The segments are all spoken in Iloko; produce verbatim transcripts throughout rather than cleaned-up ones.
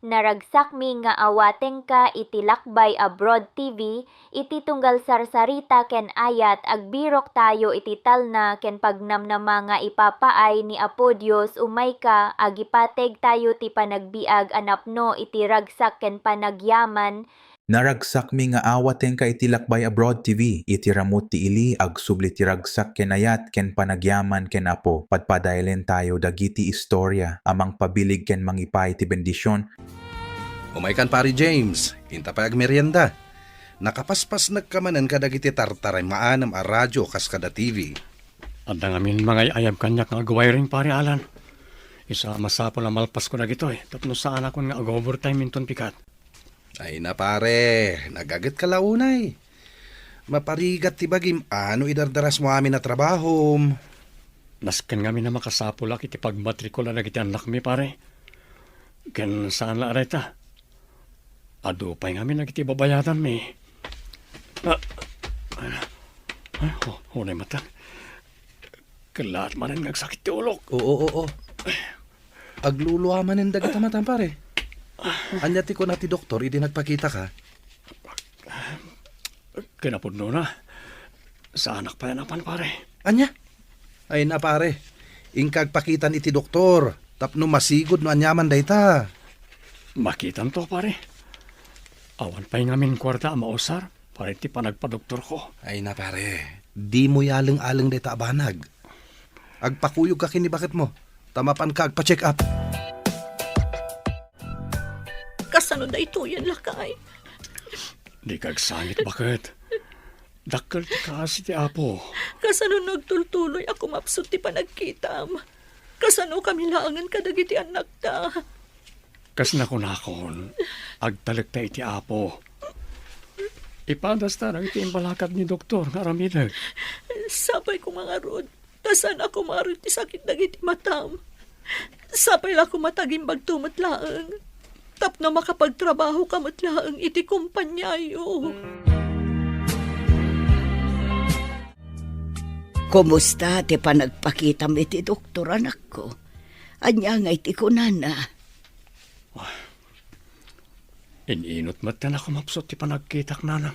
Naragsakmi nga awatengka iti Lakbay Abroad T V, iti tunggal sarsarita ken ayat, agbirok tayo iti talna ken pagnamnama nga ipapaay ni Apo Dios. Umayka, agipateg tayo ti panagbiag a napno iti ragsak ken panagyaman. Naragsakmi nga awatengka iti Lakbay Abroad T V, iti ramut ti ili, agsubli ti ragsak ken ayat ken panagyaman ken Apo. Padpadaelen tayo dagiti istorya a mangpabilig ken mangipaay ti bendision. Umaykan, Pari James, inta pay agmerienda. Nakapaspasnekka manen kadagiti tartaray maanem a radio kas kada T V. Adda ngamin mangay-ayab kaniak nga agwiring, Pari Alan. Isu a masapul a malpasko dagitoy tapno saanakon nga ag-overtime inton pikat. Ay na, pare, nagagetka la unay. Maparigat ti bagim a no idardarasmo amin a trabahom. Nasken ngamin a makasapulak iti pagmatrikula dagiti annakmi, pare. Ken saan la a dayta, adu pay ngamin dagiti babayadanmi. Ah, ah, oh, unay matang. Kellaat manen nga agsakit ti ulok. Oo, oo. Aglulua manen dagita matam, pare. Ania ti kuna ti doktor idi nagpakitaka? Kinapudnona, saanak pay a napan, pare. Ania? Ay na, pare. Inka agpakitan iti doktor tapno masigud no aniaman dayta. Makitanto, pare. Awan pay ngamin kuarta a mausar para iti panagpadoktorko. Ay na, pare. Dimo yaleng-aleng dayta a banag. Agpakuyogka ken ni baketmo, ta mapanka agpa-check up. Kasano daytoyen, lakay? Dika agsangit, baket. Dakkel ti kaasi ti Apo. Kasano no agtultuloy a kumapsut ti panagkitam? Kasano kami laengen kadagiti annakta? Kas nakunakon, agtalekta iti Apo. Ipadasta dagiti imbalakat ni doktor nga aramidek. Sapay ko nga ngarud, ta saan a kumarit ti sakit dagiti matam. Sapay la koma ta agimbagto met laeng, tapno makapagtrabahoka met laeng iti kompaniayo. Kumusta ti panagpakitam iti doktor, anakko? Ania ngay ti kunana? Ah, in-inut met ti nakumapsut ti panagkitak, nanang.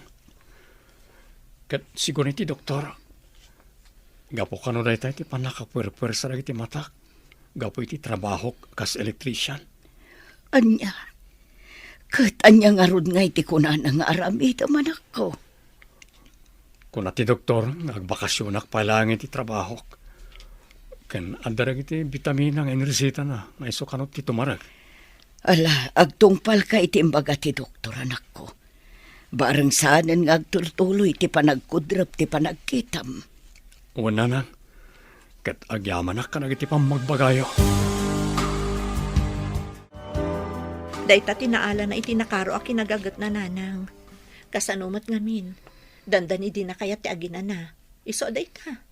Ket sigun iti doktor, gapu kano dayta ti pannakapuerpuersa dagiti matak gapu iti trabahok kas electrician. Ania? Ket ania ngarud ngay ti kunana nga aramidem, anakko? Kuna ti doktor nga agbakasionak pay laeng iti trabahok. Ken adda dagiti bitamina nga inresitana nga isu kano ti tumarek. Ala, agtungpalka iti imbaga ti doktor, anakko. Bareng saanen nga agtultuloy ti panagkudrep ti panagkitam. Wen, nanang, ket agyamanak kadagiti pammagbagayo. Dayta ti naalana iti nakaro a kinagagetna, nanang. Kasano met ngamin, dandani dina kayat ti aginana. Isu a dayta,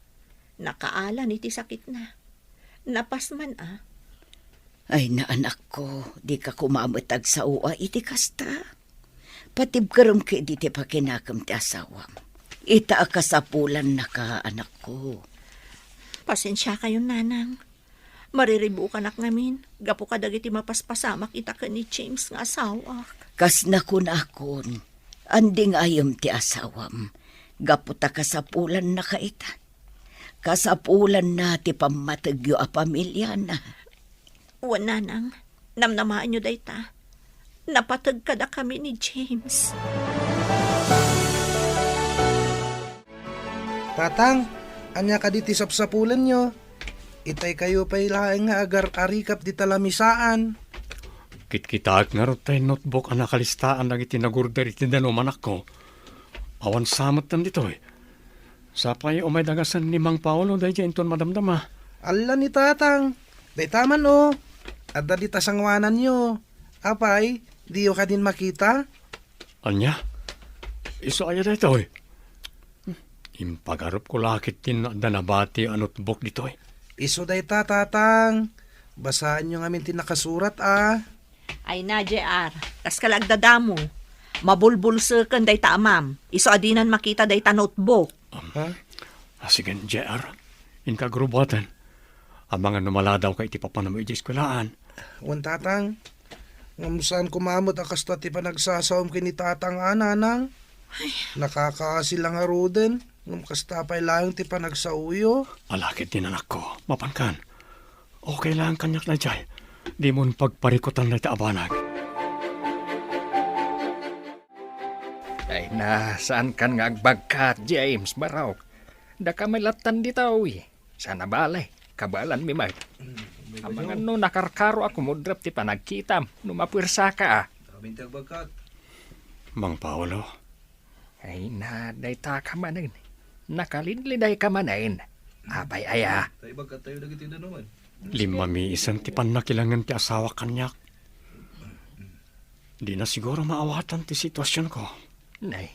nakaalan iti sakitna. Napas man a. Ay, na, anakko, dika koma met agsao iti kasta. Patibkerem ketdi ti pakinakem ti asawam. Ita a kasapulannaka, anakko. Pasensiakayon, nanang. Mariribukanak ngamin gapu kadagiti mapaspasamak ita ken ni James nga asawak. Kas nakunakon, andingayem ti asawam, gapu ta kasapulannaka ita. Kasapulanna ti pammategyo a pamiliana. Wen, nanang, namnamaenyo dayta. Napateg kadakami ni James. Tatang, ania kadi ti sapsapulenyo? Itaykayo pay laeng nga agar-arikap dita lamisaan. Kitkitaek ngarud tay notebook a nakalistaan dagiti nagorder iti danum, anakko. Awan sa metten ditoy. Sapay umay dagasen ni Mang Paolo daydiay inton madamdama. Alla ni Tatang. Dayta man, o. Adda dita sangoananyo. Apay, diyo kadin makita? Ania? Isu aya daytoy? Hmm, impagarupko la ketdin no adda nabati a notebook ditoy. Isu dayta, Tatang. Basaenyo ngamin ti nakasurat, a. Ay na, J R. Kaska la agdadamo. Mabulbulseken dayta amam. Isu a dinan makita dayta notebook. Um, Ha? Ah, sige, J R. Inka agrubuaten. Amangan no maladawka iti papanam idiay eskuelaan. Wen, Tatang. Ngem saan koma met a kasta ti panagsasaom ken ni Tatang a, Nanang. Ay. Nakakaasi la ngaruden, ngem kasta pay laeng ti panagsaoyo. Ala ketdi, anakko, mapankan. Okay laeng kaniak daydiay. Dimo pagparikutan dayta a banag. Ay na, saankan nga agbagkat, James, barok. Daka met lattan ditoy. Saan a bale, kabaelanmi met. Amangan no nakarkaro a kumudrep ti panagkitam no mapuersaka a. Amin ti agbagkat. Mang Paolo. Ay na, dayta ka manen. Nakalidlidayka manen. Apay aya? Tay bagkat tayo dagiti danuman. Limmamiisen ti pannakilangen ti asawak kaniak. Dina siguro maawatan ti situasionko. Nay,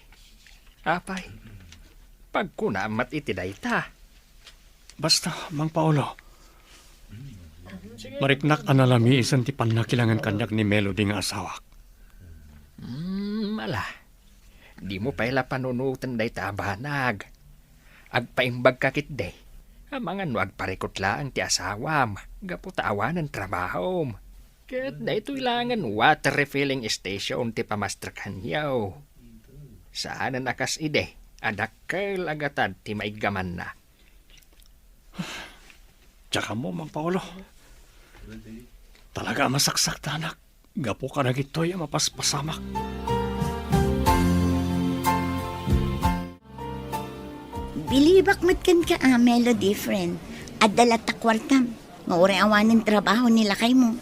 apay, pagkunaam met iti dayta. Basta, Mang Paolo, mariknak a nalamiisen ti pannakilangen kaniak ni Melody nga asawak. Hmm, ala. Dimo pay la panunoten dayta a banag. Agpaimbagka ketdi. Amangan no agparikut laeng ti asawam gapu ta awanen trabahom. Ket daytoy laengen water refilling station ti pamastrekanyo. Saanen a kas idi a dakkel a gatad ti maiggamanna. Diak ammo, Mang Paolo. Talaga a masaksaktanak gapu kadagitoy a mapaspasamak. Bilibak met kenka a, Melody, friend. Adda latta kuartam, nga uray awanen trabaho ni lakaymo.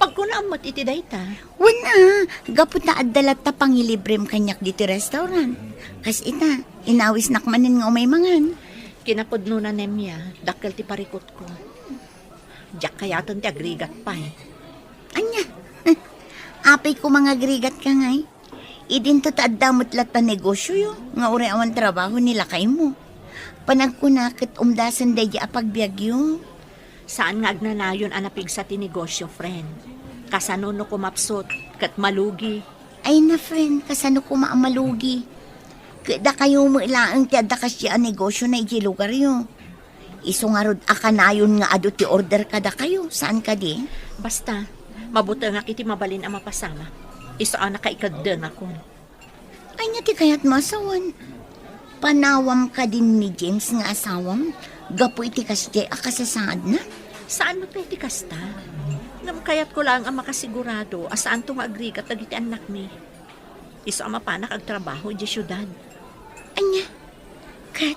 Pagkunaam met iti dayta. Wen a, gapu ta adda latta pangilibrem kaniak ditoy restaurant. Kas ita, inawisnak manen nga umay mangan. Kinapudnona, Nemia, dakkel ti parikutko. Diak kayaten ti agrigat pay. Ania? Apay koma nga agrigatka ngay? Idinto ta adda met latta negosioyo nga uray awan trabaho ni lakaymo. Panagkuna ket umdasen daydi a pagbiagyo. Saan nga agnanayon a napigsa ti negosio, friend. Kasano no kumapsut ket malugi? Ay na, friend, kasano koma a malugi? Ket dakayo met laeng ti adda kasdi a negosiona idiay lugaryo. Isu ngarud a kanayon nga adu ti order kadakayo, saan kadi? Basta, mabutengak iti mabalin a mapasamak. Isu a nakaikeddengakon. Ania ti kayatmo a sawen? Panawam kadin ni James nga asawam gapu iti kasdiay a kasasaadna? Saan met pay ti kasta. Ngem kayatko laeng a makasigurado a saanto nga agrigat dagiti annakmi. Isu a mapanak agtrabaho idiay siudad. Ania? Ket,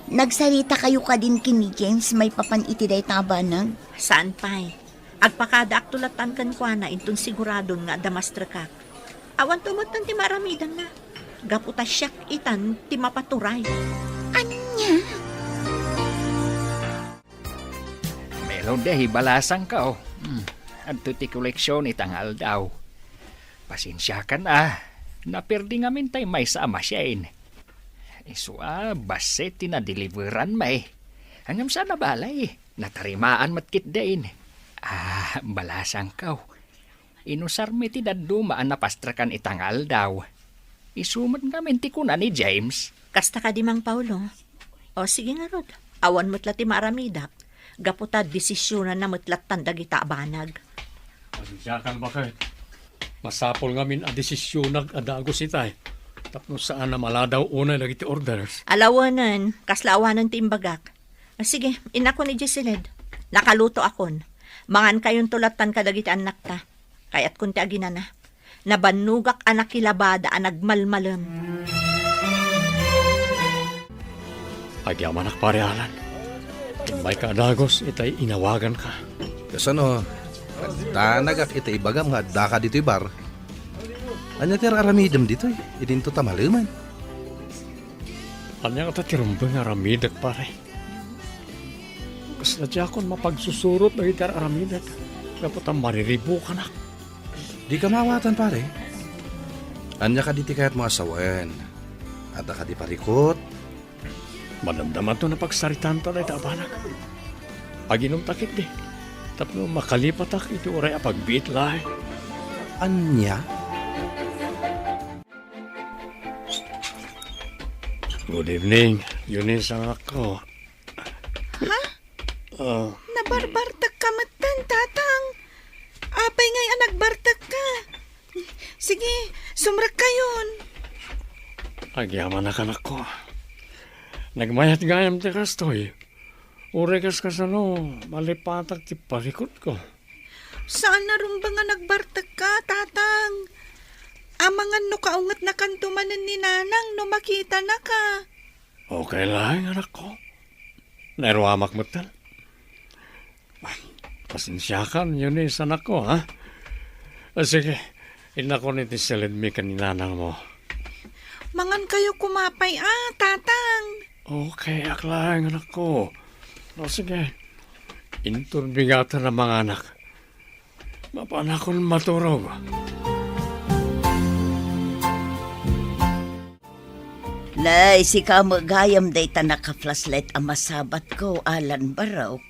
nagsaritakayo kadin ken ni James maipapan iti dayta a banag? Saan pay. Agpakadaakto lattan kenkuana inton siguradon nga adda mastrekak. Awanto metten ti maaramidanna. Gapu ta siak itan ti mapaturay. Ania? Melody, balasangko. Hmm, adto ti koleksion ita nga aldaw. Pasensiakan a, naperdi ngamin tay maysa a machine. Isu a, bassit ti nadeliveranmi. Ngem saan a bale, natarimaan met ketdin. Ah, balasangko. Inusarmi ti dadduma a napastrekan ita nga aldaw. Isu met ngamin ti kuna ni James. Kasta kadi, Mang Paolo? O, sige ngarud. Awan met la ti maaramidak. Gapu ta desisionanna met lattan dagita a banag. Pasensiakan, baket. Masapul ngamin a desisionak a dagus itay. Tapno saan a maladaw unay dagiti orders. Alawenen, kasla awanen ti imbagak. Ah, sige, innakon idiay siled. Nakalutoakon. Mangankayonto lattan kadagiti annakta. Kayatkon ti aginana. Nabannogak a nakilabada a nagmalmalem. Agyamanak, Pare Alan. Immayka a dagus itay inawaganka. Kasano? Nagdanagak iti ibagam nga addaka ditoy bar. Ania ti ar-aramidem ditoy? Idinto ta malemen. Ania ngata ti rumbeng nga aramidek, pare? Kasla diakon mapagsusurot dagiti ar-aramidek, gapu ta mariribukanak. Dika maawatan, pare. Ania kadi ti kayatmo a sawen? Adda kadi parikut? Madamdamanto napagsaritaanta dayta a banag. Aginumta ketdi, tapno makalipatak iti uray a pagbiit laeng. Ania? Good evening, Eunice, anakko. Ha? Ah. Nabarbartekka metten, Tatang. Apay ngay a nagbartekka? Sige, sumrekkayon. Agyamanak, anakko. Nagmayat gayam ti kastoy. Uray kas kasano, malipatak ti parikutko. Saan a rumbeng a nagbartekka, Tatang. Amangan no kaungetnakanto manen ni Nanang no makitanaka. Okay laeng, anakko. Nairuamak metten. Pasensiakan, Eunice, anakko, ha? Ah, sige, innakon iti silidmi ken ni nanangmo. Mangankayo koma pay a, Tatang. Okay, ak laeng, anakko. O, sige. Inton bigaten a manganak, mapanakon maturog. Nay, sika met gayam dayta naka-flashlight a masabatko, Alan Barok.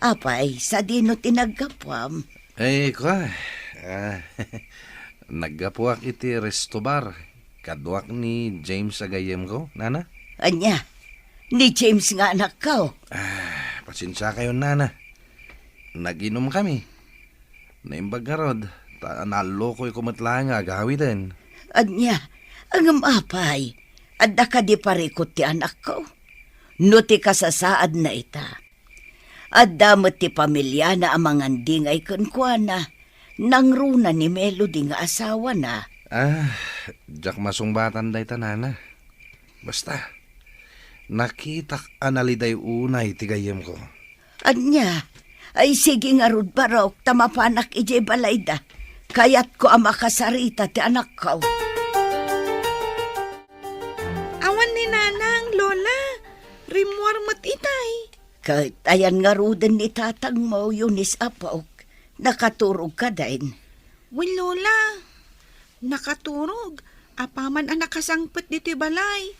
Apay, sadino ti naggapuam? Ay, kua, ah, naggapuak iti resto bar. Kaduak ni James a gayyemko, nana? Ania? Ni James nga anakko? Ah, pasensiakayon, nana. Nag-inumkami. Naimbag ngarud, ta naallokoyko met laeng nga agawiden. Ania? Ngem apay, adda kadi parikut ti anakko? No ti kasasaadna ita, adda met ti pamiliana a mangandingay kenkuana, nangruna ni Melody nga asawana. Ah, diak masungbatan dayta, nana. Basta, nakitak a naliday unay ti gayyemko. Ania? Ay, sige ngarud, Barok, ta mapanak idiay balayda. Kayatko a makasarita ti anakko. Awan ni Nanang, Lola. Rimmuar met itay. Ket ayan ngaruden ni tatangmo, Eunice, apok? Nakaturog kadin? Wen, Lola. Nakaturog. Apaman a nakasangpet ditoy balay.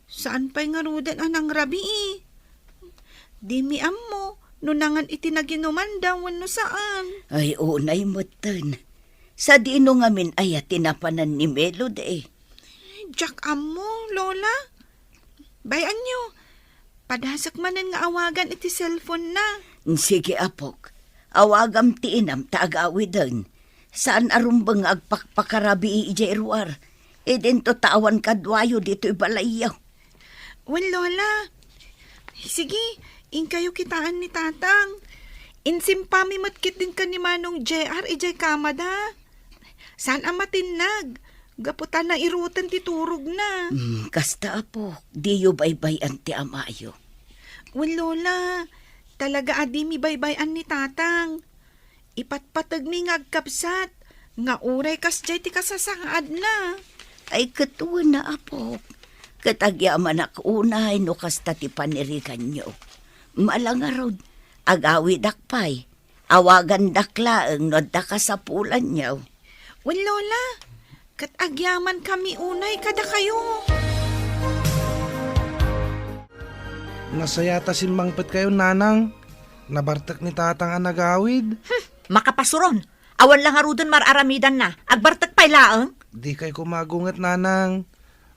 Saan pay ngaruden a nangrabii. Dimi ammo no nangan iti naginumanda wenno saan. Ay, unay metten. Sadino ngamin aya ti napanan ni Melody? Diak ammo, Lola. Bay-anyo, padasek manen nga awagan iti cellphone-na. Sige, apok. Awagam ti inam ta agawiden. Saan a rumbeng nga agpakpakarabii idiay ruar. Idinto ta awan kaduayo ditoy balayyo. Wen, Lola. Sige, inkayo kitaan ni Tatang. Insimpami met ketdin ken ni Manong J R idiay kamada. Saan a matinnag, gapu ta nairoten ti turogna. Hmm, kasta, apo, diyo baybay-an ti amayo. Wen, Lola, talaga a dimi baybay-an ni Tatang. Ipatpategmi nga agkabsat, nga uray kasdiay ti kasasaadna. Ay, ket wen a, apo. Ket agyamanak unay no kasta ti paniriganyo. Ala ngarud, agawidak pay. Awagandak laeng no adda kasapulanyo. Wen, Lola, ket agyamankami unay kadakayo. Nasayat a simmangpetkayo, Nanang. Nabartek ni Tatang a nagawid. Hmm, makapasuron. Awan la ngaruden mar-aramidanna. Agbartek pay laeng. Dikay koma agunget, Nanang.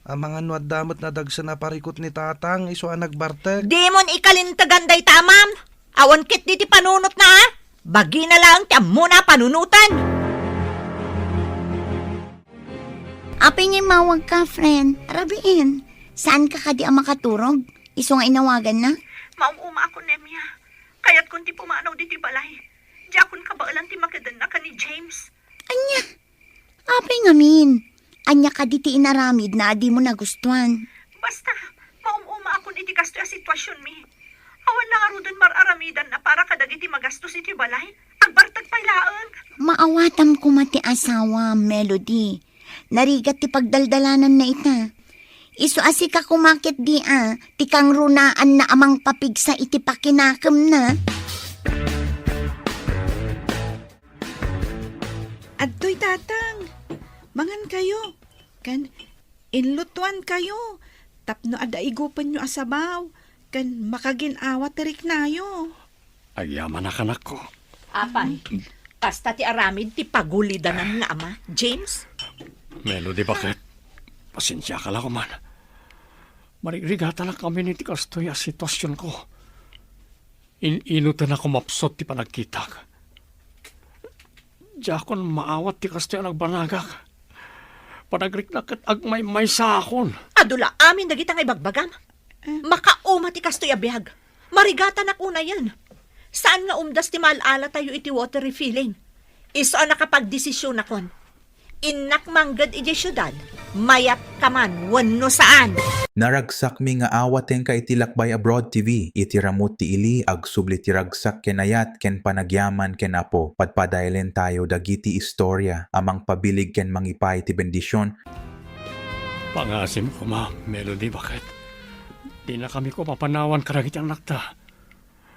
Amangan no adda met nadagsen a parikut ni Tatang, isu a nagbartek. Dimon ikalintegan dayta, ma'am. Awan ketdi ti panunotna, a? Bagina laeng ti ammona a panunoten. Apay nga immawagka, friend? Rabiin, saanka kadi a makaturog? Isu nga inawaganna? Maum-umaakon, Nemia. Kayatkon ti pumanaw ditoy balay. Diakon kabaelan ti makedenna ken ni James. Ania? Apay ngamin? Ania kadi ti inaramidna a dimo nagustuan? Basta, maum-umaakon iti kastoy a situasionmi. Awan la ngaruden mar-aramidanna para kadagiti magastos iti balay. Agbartek pay laeng. Maawatam koma ti asawam, Melody. Narigat ti pagdaldalananna ita. Isu a sika koma ketdi a, ti kangrunaanna a mangpapigsa iti pakinakemna. Adtoy, Tatang. Mangankayo. Ken inlutoankayo tapno adda igupenyo a sabaw ken makagin-awa ti riknayo. Agyamanak, anakko. Apay, kasta ti aramid ti pagulidanan nga ama, James? Melody, baket? Pasensiaka la koman. Marigrigatannak ngamin iti kastoy a situasionko. In-inutan a kumapsut ti panagkitak. Diakon maawat ti kastoy a nagbanagak. Panagriknak ket agmaymaysaakon. Adu la amin dagita nga ibagbagam. Makauma ti kastoy a biag. Marigatanak unayen. Saan nga umdas ti maal-alatayo iti water refilling. Isu a nakapagdesisyonakon. Innak mangged idiay siudad, mayatkaman wenno saan. Naragsakmi nga awatenka iti Lakbay Abroad T V. Iti ramut ti ili, agsubli ti ragsak ken ayat ken panagyaman ken Apo. Padpadaelentayo dagiti istorya a mangpabilig ken mangipaay ti bendision. Pangaasim koma, Melody, baket. Dinakami koma panawan kadagiti annakta.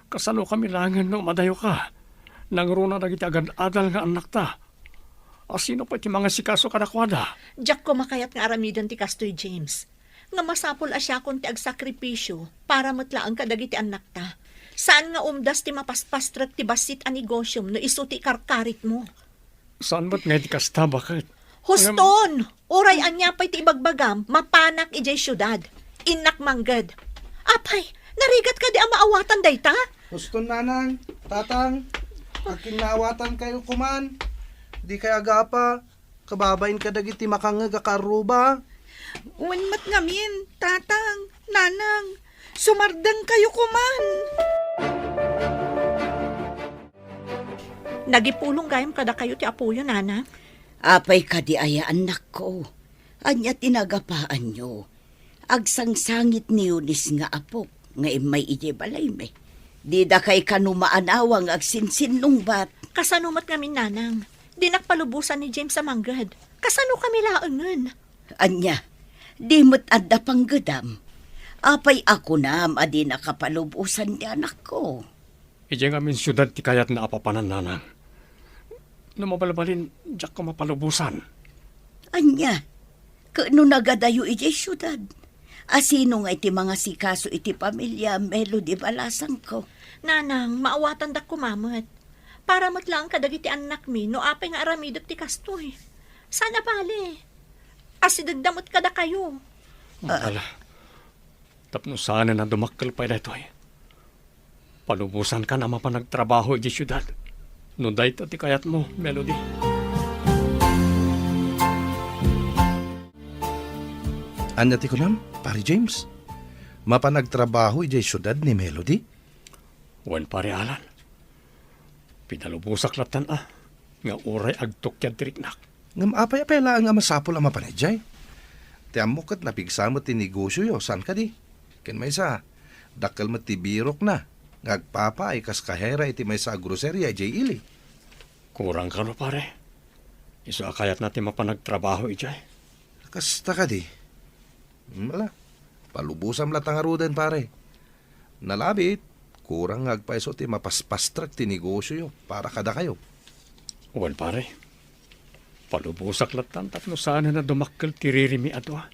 Kasanokami laengen no madayoka? Nangruna dagiti agad-adal nga annakta. Asino pay ti mangasikaso kadakuada? Diak koma kayat nga aramiden ti kastoy, James. Nga masapul a siakon ti agsakripisio para met laeng kadagiti annakta. Saan nga umdas ti mapaspastrek ti bassit a negosiom no isu ti ikarkaritmo. Saan met nga iti kasta, baket? Huston! Uray ania pay ti ibagbagam, mapanak idiay siudad. Innak mangged. Apay, narigat kadi a maawatan dayta? Huston, nanang, tatang, agkinnaawatankayo koman. Dikay agapa, kababain kadagiti makangngeg a kaarruba. Wen met ngamin, tatang, nanang, sumardengkayo koman. Nagipulong gayam kadakayo ti apoyo, Nana. Apay kadi aya, annakko? Ania ti nagapaanyo? Agsangsangit ni Eunice nga apok nga immay idiay balaymi. Dida kay kano maanawa nga agsinsinnungbat. Kasano met ngamin, Nanang? Dinak palubosan ni James a mangged. Kasano kami laengen? Ania, di met adda panggedam? Apay a kunam a dinaka palubosan ti anakko? Idiay ngamin siudad ti kayatna a papanan, Nanang. No mabalbalin, diak koma palubosan. Ania? Ket no nagadayo idiay siudad, asino ngay ti mangasikaso iti pamilia, Melody Balasangko? Nanang, maawatandak koma met. Para met laeng kadagiti annakmi no apay nga aramidek ti kastoy. Saan a bale. Asidegda met kadakayo. Ah. Ala, tapno saanen a dumakkel pay daytoy. Palubosankan a mapan agtrabaho idiay siudad. No dayta ti kayatmo, Melody. Ania ti kunam, Pare James? Mapan agtrabaho idiay siudad ni Melody? Wen, Pare Alan. Pinalubosak lattan a, nga uray agtukiad ti riknak. Ngem apay a pay laeng a masapul a mapan idiay? Ti ammok ket napigsa met ti negosioyo, saan kadi? Ken maysa, dakkel met ti birokna nga agpapaay kas kahera iti maysa a groceria idiay ili. Kurang kano, pare. Isu a kayatna ti mapan agtrabaho idiay. Kasta kadi? Hmm, ala, palubosam latta ngaruden, pare. Nalabit, kurang nga agpayso ti mapaspastrek ti negosioyo para kadakayo. Wen, pare. Palubosak lattan tapno saanen a dumakkel ti ririmi a dua.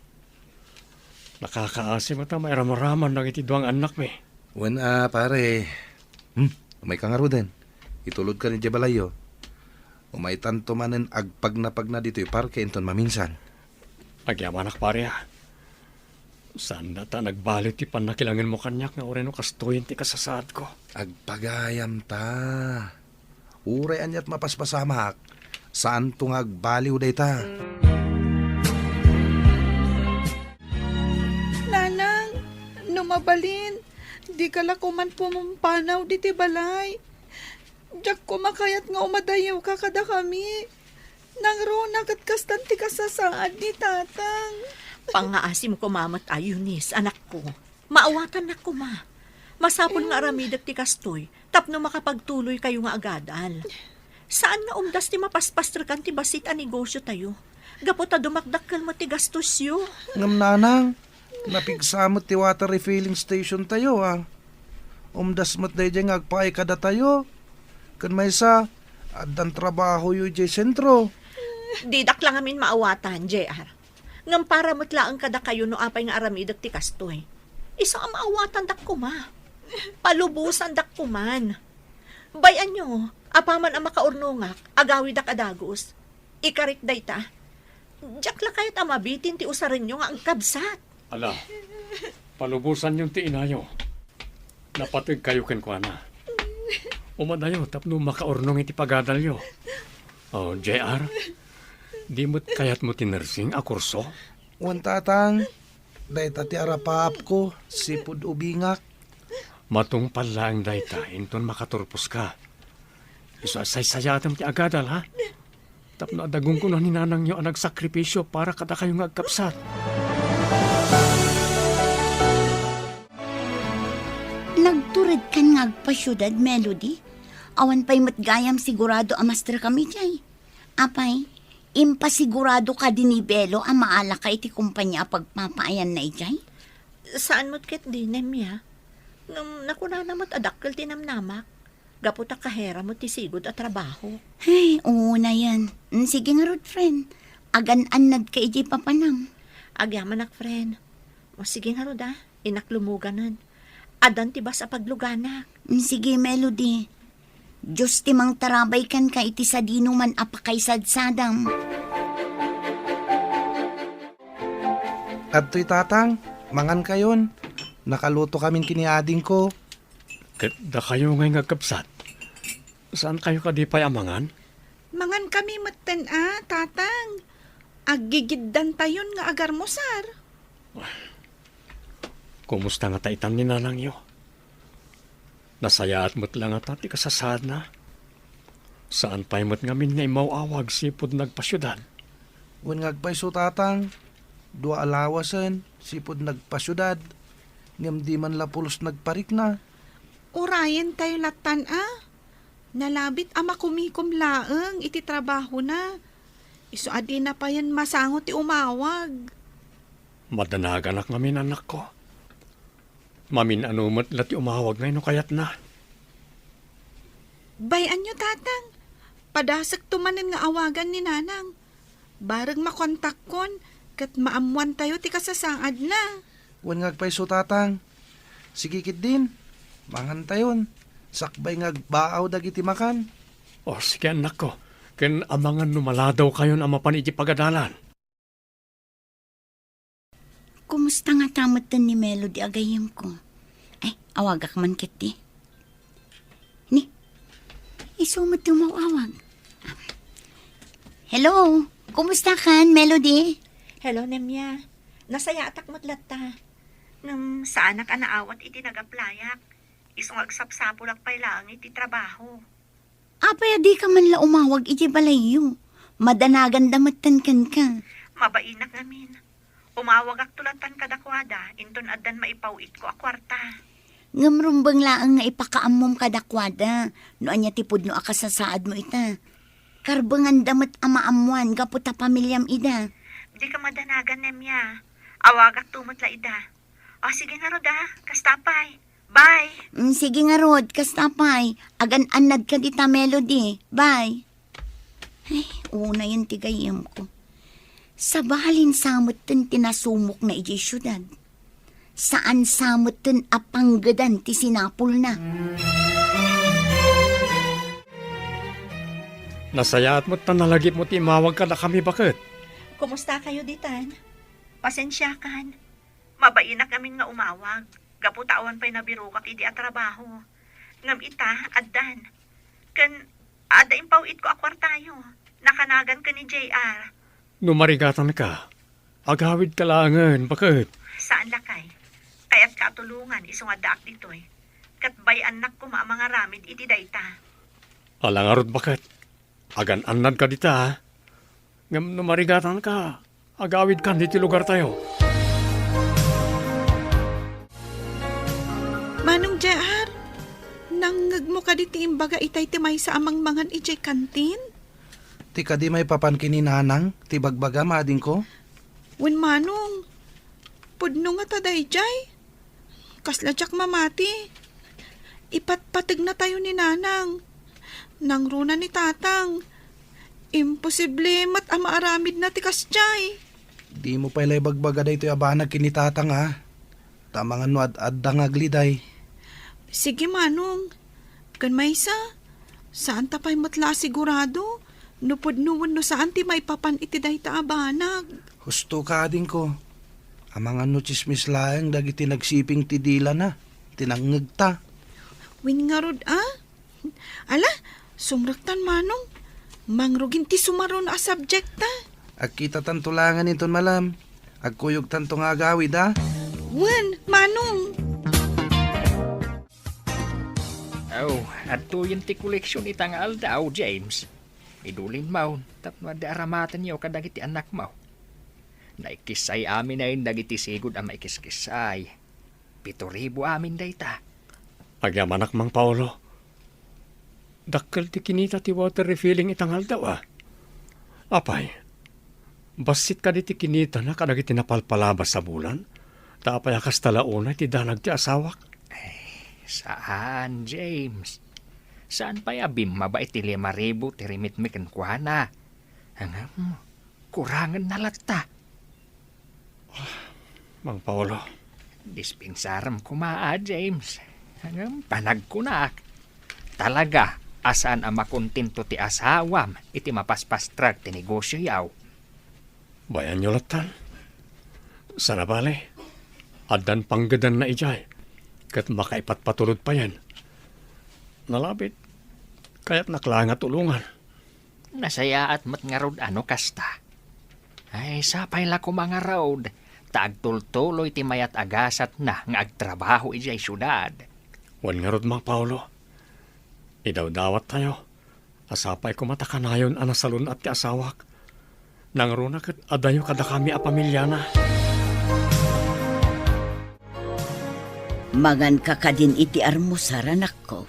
Nakakaasi met a mairamraman dagiti dua nga annakmi. Wen a, pare. Hmm, umayka ngaruden. Itulodkan idiay balayyo. Umaytanto manen agpagnapagna ditoy parke inton maminsan. Agyamanak, pare, a. Saan dayta a nagbaliw ti pannakilangenmo kaniak nga uray no kastoyen ti kasasaadko. Agpagayam ta. Uray aniat mapaspasamak, saanto nga agbaliw dayta. Nanang, no mabalin, dika la koman pumampanaw diti balay. Diak koma kayat nga umadayewka kadakami. Nangruna ket kastan ti kasasaad ni tatang. Pangngaasim koma met a, Eunice, anakko. Maawatannak koma. Masapul nga aramidek ti kastoy tapno makapagtuloykayo nga agadal. Saan nga umdas ti mapaspastrekan ti bassit a negosiotayo gapu ta dumakdakkel met ti gastosyo. Ngem nanang, napigsa met ti water refilling stationtayo, a. Umdas met daydiay nga agpaay kadatayo. Ken maysa, addan trabahoyo idiay sentro. Didak la ngamin maawatan, J R. Ngem para met laeng kadakayo no apay nga aramidek ti kastoy. Isu a maawatandak koma. Palubosandak koman. Bay-anyo, apaman a makaurnongak, agawidak a dagus. Ikarik dayta. Diak la kayat a mabitin ti usarenyo nga agkabsat. Ala, palubosanyon ti inayo. Napategkayo kenkuana. Umadayo tapno makaurnong iti pagadalyo. Oh, J R, di met kayatmo ti nursing a kurso? Wen, Tatang. Dayta ti arapaapko, sipud ubingak. Matungpal laeng dayta inton makaturposka. Isu a saysayaatem ti agadal, ha? Tapno adda gunggonan ni nanangyo a nagsakripisio para kadakayo nga agkabsat. Nagturedkan nga agpasiudad, Melody? Awan pay met gayam sigurado a masterkami 'jay. Apay, impasigurado kadi ni Belo a maalaka iti kompania a pagpapaayanna 'jay? Saan met ketdi, Nemia. Ngem nakunana met a dakkel ti namnamak. Gapu ta kahera met ti sigud a trabaho. Ay, unayen. Mm, sige ngarud, friend. Agan-annadka idiay papanam. Agyamanak, friend. O, sige ngarud, a. Innak lumuganen. Addan ti bas a pagluganak. Mm, sige, Melody. Dios ti mangtarabay kenka iti sadinoman a pakaisadsadam. Adtoy, Tatang, mangankayon. Nakalutokamin ken ni adingko. Ket dakayo ngay nga agkabsat, saankayo kadi pay a mangan? Mangankami metten a, Tatang. Aggigiddantayon nga agarmusar. Kumusta ngata itan ni nanangyo? Nasayaat met la ngata ti kasasaadna? Saan pay met ngamin nga immaw-awag sipud nagpasiudad? Wen nga agpayso, Tatang. Dua a lawasen sipud nagpasiudad, ngem di man la pulos nagparikna. Urayentayo lattan a. Nalabit a makumikom laeng iti trabahona. Isu a dina payen masango ti umawag. Madanaganak ngamin, anakko. Mamin-ano met la ti umawag ngay no kayatna. Bay-anyo, Tatang. Padasekto manen nga awagan ni Nanang. Bareng makontakkon ket maammoantayo ti kasasaadna. Wen nga agpayso, Tatang. Sige ketdin, mangantayon. Sakbay nga agbaaw dagiti makan. O, sige, annakko. Ken amangan no maladawkayon a mapan iti pagadalan. Kumusta ngata metten ni Melody a gayyemko? Ay, awagak man ketdi. Ni, isu met ti umaw-awag. Hello, kumusta kan, Melody? Hello, Nemia. Nasayaatak met latta. Ngem saanak a naawat iti nagaplayak. Isu nga agsapsapulak pay laeng iti trabaho. Apay a dika man la umawag iti balayyo? Madanaganda metten kenka. Mabainak ngamin. Umawagakto lattan kadakuada inton addan maipaw-itko a kuarta. Ngem rumbeng laeng nga ipakaammom kadakuada no ania ti pudno a kasasaadmo ita. Karbenganda met a maammoan gapu ta pamiliam ida. Dika madanagan, Nemia. Awagakto met la ida. O, sige ngarud, a. Kasta pay. Bye. Mm, sige ngarud, kasta pay. Agan-annadka dita, Melody. Bye. Ay, unayen ti gayyemko. Sabalin sa metten ti nasumokna idiay siudad. Saan sa metten a panggedan ti sinapulna. Nasayaat met ta nalagipmo ti imawag kadakami, baket. Kumusta kayo ditan? Pasensiakan. Mabainak ngamin nga umawag, gapu ta awan pay nabirokak idi a trabaho. Ngem ita, addan. Ken adda impaw-itko a kuartayo. Nakanagan ken ni J R. No marigatanka, agawidka laengen, baket. Saan lakay. Kayatka a tulongan isu nga addaak ditoy. Ket bay-annak koma a mangaramid iti dayta. Ala ngarud, baket. Agan-annadka dita, a. Ngem no marigatanka, agawidkan ditoy lugartayo. Manong J R, nangngegmo kadi ti imbaga itay ti maysa a mangmangan idiay kantin? Ti kadi maipapan ken ni Nanang ti bagbagam, adingko? Wen, Manong. Pudno ngata daydiay. Kasla diak mamati. Ipatpategnatayo ni Nanang. Nangruna ni Tatang. Imposible met a maaramidna ti kasdiay. Dimo pay la ibagbaga daytoy a banag ken ni Tatang, a. Ta amangan no ad-adda nga agliday. Sige, Manong. Ken maysa, saanta pay met la a sigurado no pudno wenno saan ti maipapan iti dayta a banag. Husto ka, adingko. Amangan no tsismis laeng dagiti nagsiping ti dilana, ti nangngegta. Wen ngarud, a? Ala, sumrektan, Manong. Mangrugin ti sumaruno a subject ta. Agkitatanto laengen inton malem. Agkuyogtanto nga agawid, a? Wen, Manong. Aw, adtoyen ti koleksion ita nga aldaw, James. Idulin maon, tapno adda aramatenyo kadagiti annakmo. Naikissay amin dagiti sigud a maikiskissay. Pito ribu amin dayta. Agyamanak, Mang Paolo. Dakkel ti kinita ti water refilling ita nga aldaw, a. Apay, bassit kadi ti kinitana kadagiti napalpalabas a bulan? Ta apay a kasta la unay ti danag ti asawak? Ay, saan, James. Saan pay a bimmaba iti lima ribu ti remitmi kenkuana. Ngem, kurangenna latta. Mang Paolo. Dispensarem koma, a, James. Ngem panagkunak, talaga a saan a makontento ti asawam iti mapaspastrag ti negosioyo. Bayanyo lattan. Sana bale, addan panggedanna idiay, ket makaipatpatulod payen. Nalabit, kayatnak laeng a tulongan. Nasayaat met ngarud a no kasta. Ay, sapay la koma ngarud, ta agtultuloy ti mayat a gasatna nga agtrabaho idiay siudad. Wen ngarud, Mang Paolo, idawdawattayo a sapay koma ta kanayon a nasalun-at ti asawak. Nangruna ket adayo kadakami a pamiliana. Manganka kadin iti armusar, anakko.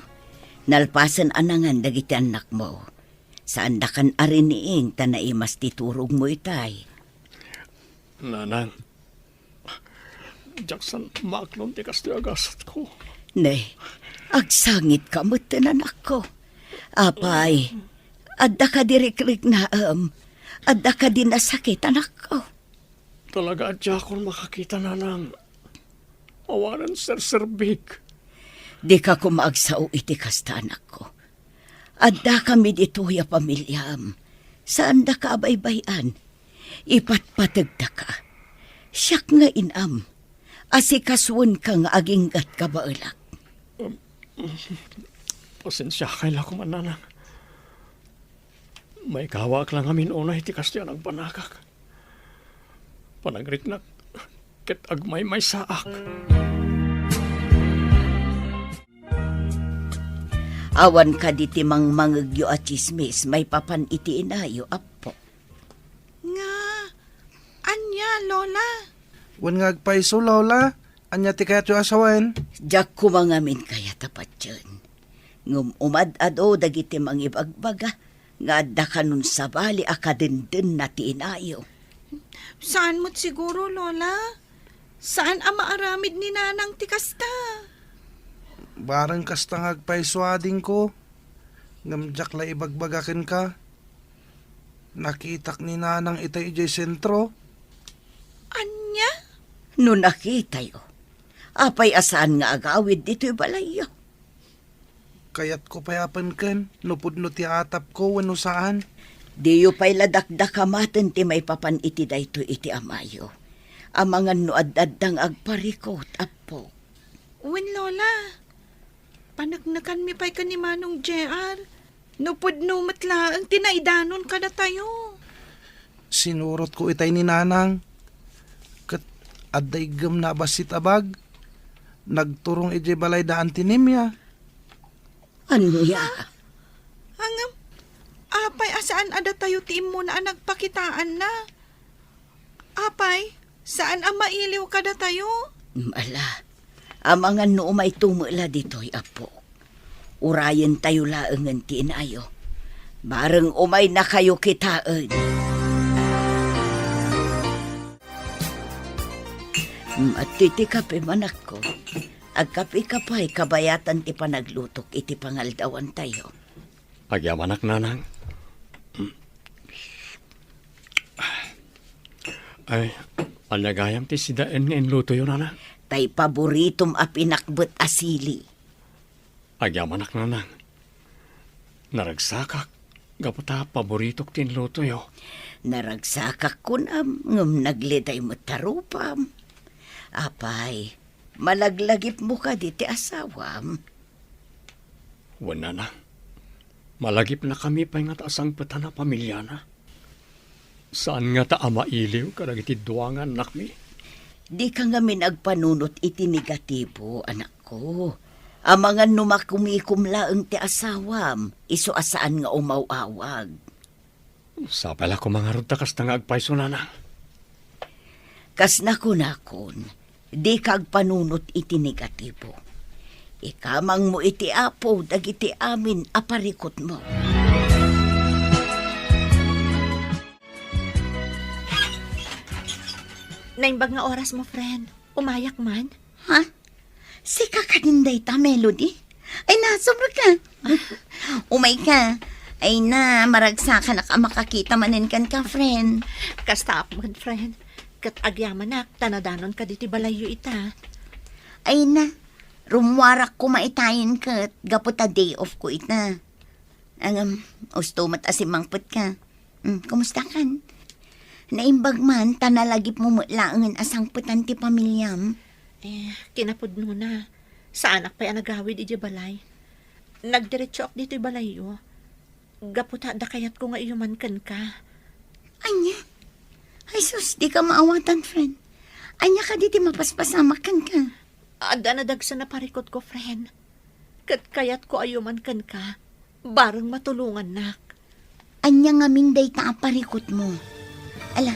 Nalpasen a nangan dagiti annakmo. Saandakan a riniing ta naimas ti turogmo itay. Nanang, diak saan maaklon ti kastoy a gasatko. Ne, agsangitka metten, anakko. Apay, adda kadi rikriknaem? Adda kadi nasakit, anakko? Talaga a diakon makakita, nanang. Awanen serserbik. Dika koma agsao iti kasta, anakko. Addakami ditoy a pamiliam. Saandaka a baybay-an. Ipatpategdaka. Siak nga inam. Asikasuenka nga aginggat kabaelak. Pasensiakay la koma, nanang. Maikawaak la ngamin unay ti kastoy a nagbanagak. Panagriknak ket agmaymaysaak. Awan kadi ti mangmangegyo a tsismis maipapan iti inayo, Appo? Nga, ania, Lola? Wen nga agpayso, Lola. Ania ti kayatyo a sawen? Diak koma ngamin kayat a patien. Ngem umad-ado dagiti mangibagbaga nga adda kanon sabali a kadendenna ti inayo. Saan met siguro, Lola? Saan a maaramid ni Nanang ti kasta? Bareng kasta nga agpayso, adingko. Ngem diak la ibagbaga kenka. Nakitak ni Nanang itay idiay sentro. Ania? No nakitayo, apay a saan nga agawid ditoy balayyo? Kayatko pay a penken no pudno ti atapko wenno saan. Diyo pay la dakdakamaten ti maipapan iti daytoy iti amayo. Amangan no ad-adda nga agparikut, Appo. Wen, Lola. Paneknekanmi pay ken ni Manong J R. No pudno met laeng ti naidanon kadatayo. Sinurotko itay ni Nanang. Ket adda iggemna a bassit a bag. Nagturong idiay balay da Auntie Nimia. Ania? Ngem, apay a saan a datayo ti immuna a nagpakitaanna? Apay, saan a mailiw kadatayo? Ala, amangan no umayto met la ditoy, Appo. Urayentayo laengen ti inayo. Bareng umaynakayo kitaen. Mati ti kape, manakko. Agkapeka pay kabayatan ti panaglutok iti pangaldawantayo. Agyamanak, Nanang. Ay, ania gayam ti sidaen nga inlutoyo, Nanang? Tay paboritom a pinakbet a sili. Agyamanak, Nanang. Naragsakak gapu ta paboritok ti inlutoyo. Naragsakak kunam, ngem nagliday met ta rupam. Apay, malaglagipmo kadi ti asawam? Wen, Nanang. Malagipnakami pay ngata a sangpetan a pamiliana. Saan ngata a mailiw kadagiti dua nga annakmi. Dika ngamin agpanunot iti negatibo, anakko. Amangan no makumikom laeng ti asawam, isu a saan nga umaw-awag. Sapay la koma ngarud ta kasta nga agpayso, Nanang. Kas nakunakon, dika agpanunot iti negatibo. Ikamangmo iti Apo dagiti amin a parikutmo. Naimbag nga orasmo, friend. Umayak man. Ha? Sika kadin dayta, Melody? Ay na, sobra ka. Umayka. Ay na, maragsakanak a makakita manen kenka, friend. Kasta met, friend. Ket agyamanak, ta nadanonka ditoy balayyo ita. Ay na, rummuarak koma itayen ket gapu ta day off ko ita. Ngem, usto met a simmangpetka. Hmm, kumustakan? Naimbag man, ta nalagipmo met laengen a sangpetan ti pamiliam. Eh, kinapudnona, saanak pay a nagawid idiay balay. Nagdiretsoak ditoy balayyo. Gapu ta adda kayatko nga iyuman kenka. Ania? Ay sus, dika maawatan, friend. Ania kadi ti mapaspasamak kenka? Adda nadagsen a parikutko, friend. Ket kayatko a iyuman kenka, bareng matulongannak. Ania ngamin dayta a parikutmo? Ala,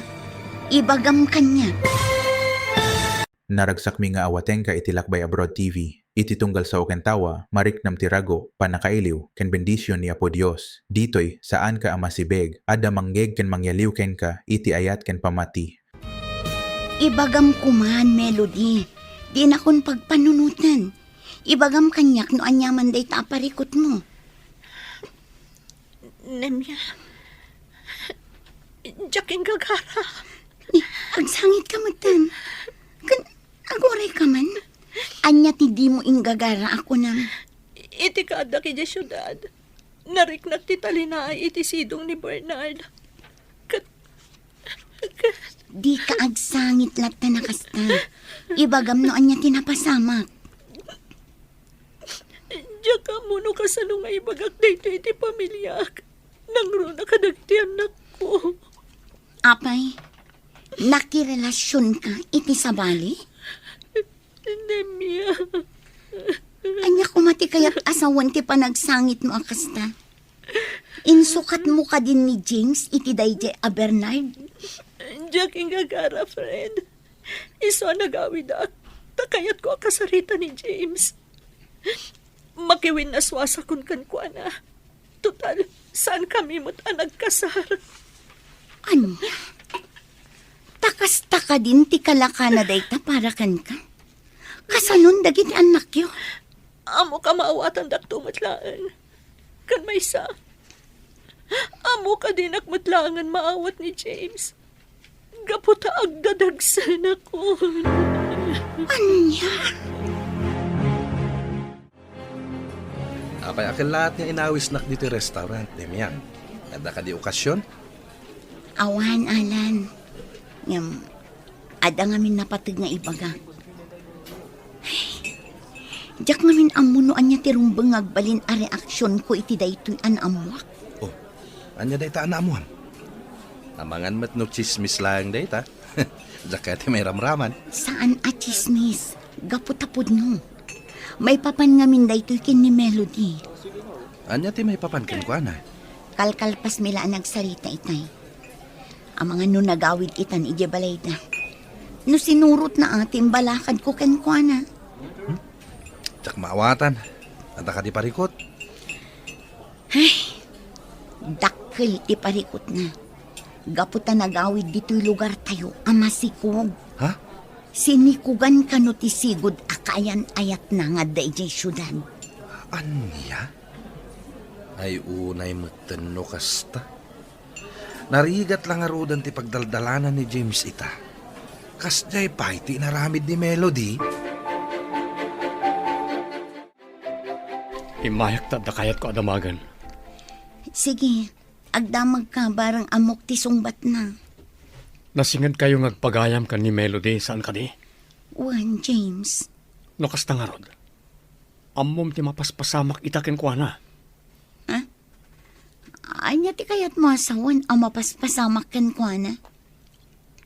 ibagam kaniak. Naragsakmi nga awatenka iti Lakbay Abroad T V. Iti tunggal sao ken tawa, mariknam ti rago, pannakailiw, ken bendision ni Apo Dios. Ditoy, saanka a masibeg, adda mangngeg ken mangyaliw kenka iti ayat ken pammati. Ibagam koman, Melody. Dinakon pagpanunoten. Ibagam kaniak no aniaman dayta a parikutmo. Nemia, diak inggagara. Ni, agsangitka metten. Ken, aguray ka man? Ania ti dimo inggagara a kunam? Iti kaaddak idiay siudad, nariknak ti talinaay iti sidong ni Bernard. Ket, ket Dika agsangit latta a kasta. Ibagam no ania ti napasamak. Diak ammo no kasano nga ibagak daytoy iti pamiliak. Nangruna kadagiti annakko. Apay, nakirelasionka iti sabali? Nemia. Ania koma ti kayat a sawen ti panagsangitmo a kasta? Insukatmo kadin ni James iti daydiay a Bernard? Diak inggagara, friend. Isu a nagawidak, ta kayatko a kasarita ni James. Makiwinnaswasakon kenkuana. Total, saankami met a nagkasar. Ania? Ta kasta kadin ti kalakana dayta para kenka? Kasanon dagiti annakyo? Ammok a maawatandak to met laeng. Ken maysa, ammok a dinak met laengen maawat ni James. Gapu ta agdadagsenakon. Ania? Apay a kellaat nga inawisnak ditoy restaurant, Demian? Adda kadi okasion? Awan, Alan. Ngem, adda ngamin napateg nga ibagak. Diak ngamin ammo no ania ti rumbeng nga agbalin a reaksionko iti daytoy a naammoak. Oh, ania dayta a naammoam? Amangan met no tsismis laeng dayta. Diak kayat ti mairamraman. Saan a tsismis. Gapu ta pudno. Maipapan ngamin daytoy ken ni Melody. Ania ti maipapan kenkuana? Kalkalpasmi la a nagsarita itay. Amangan no nagawid itan idiay balayda. No sinurotna a ti imbalakadko kenkuana. Hmm? Diak maawatan. Adda kadi parikut? Ay, dakkel ti parikutna. Gapu ta nagawid ditoy lugartayo a masikog. Ha? Sinikugan kano ti sigud a kaayan-ayatna nga adda idiay siudad. Ania? Ay, unay metten no kasta. Narigat la ngaruden ti pagdaldalanan ni James ita. Kasdiay pay ti inaramid ni Melody. Immayak ta adda kayatko a damagen. Sige, agdamagka bareng ammok ti sungbatna. Nasingedkayo nga agpagayam ken ni Melody, saan kadi? Wen, James. No kasta ngarud, ammom ti mapaspasamak ita kenkuana. Ha? Ania ti kayatmo a sawen a mapaspasamak kenkuana?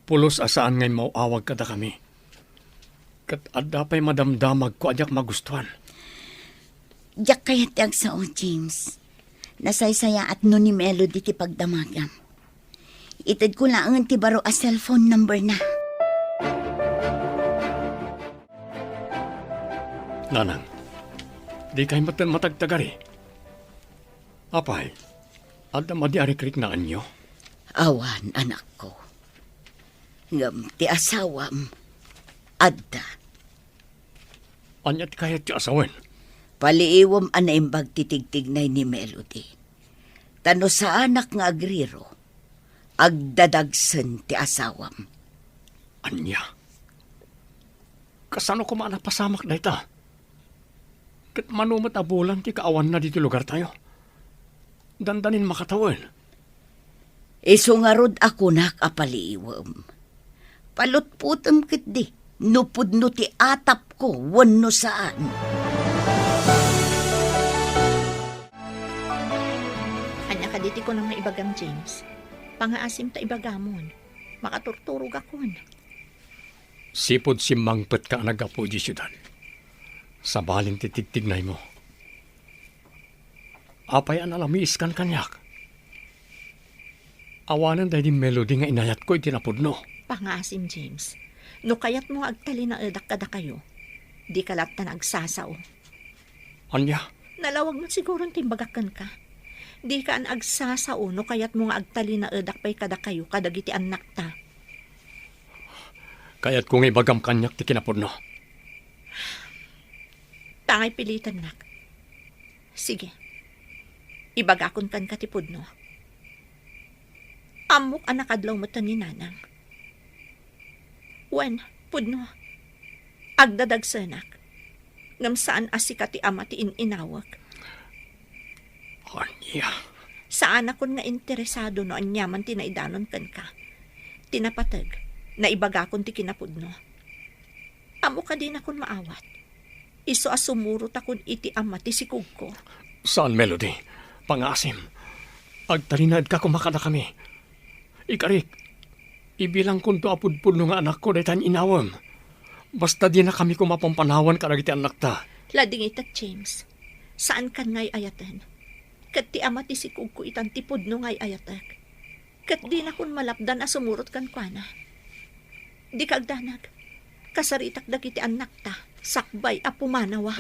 Pulos a saan nga immaw-awag kadakami. Ket adda pay madamdamagko a diak magustuan. Diak kayat ti agsao, James. Nasaysayaat no ni Melody ti pagdamagam. Itedko laeng ti baro a cellphone number na. Nanang, dikay metten matagtagari. Apay, adda madi a rikriknaenyo? Awan, anakko. Ngem ti asawam, adda. Ania ti kayatyo a sawen? Paliiwem a naimbag ti tigtignay ni Melody. Ta no saanak nga agriro, agdadagsen ti asawam. Ania? Kasano koma a napasamak dayta? Ket mano met a bulan ti kaawanna ditoy lugartayo? Dandanin makatawen. Isu ngarud a kunak a paliiwem. Palutpotem ketdi no pudno ti atapko wenno saan. Ania kadi ti kunam nga ibagam, James? Pangaasim ta ibagamon. Makaturturogakon. Sipud simmangpetka a naggapu idiay siudad, sabalen ti tigtignaymo. Apay a nalamiiskan kaniak? Awanen daydi Melody nga inayatko iti napudno. Pangaasim, James. No kayatmo nga agtalinaedak kadakayo, dika latta nga agsasao. Ania? Nalawag met siguron ti imbagak kenka. Dika nga agsasao no kayatmo nga agtalinaedak pay kadakayo kadagiti annakta. Kayatko nga ibagam kaniak ti kinapudno. Tangay pilitennak. Sige. Ibagakon kenka ti pudno. Ammok a nakadlaw metten ni Nanang. Wen, pudno. Agdadagsenak. Ngem saan a sika ti ama ti in-inawek. Ania? Saanakon nga interesado no aniaman ti naidanon kenka. Ti napateg, naibagakon ti kinapudno. Ammok a dinakon maawat. Isu a sumurotakon iti ama ti sikugko. Saan, Melody. Pangaasim. Agtalinaedka koma kadakami. Ikarik, ibilangkonto a pudpudno nga anakko dayta nga inawem. Basta dinakami koma pampanawan kadagiti annakta. Ladingitek, James. Saankan nga ay-ayaten. Ket ti ama ti sikugko itan ti pudno nga ay-ayatek. Ket dinakon malapdan a sumurot kenkuana. Dika agdanag. Kasaritak dagiti annakta sakbay a pumanawa.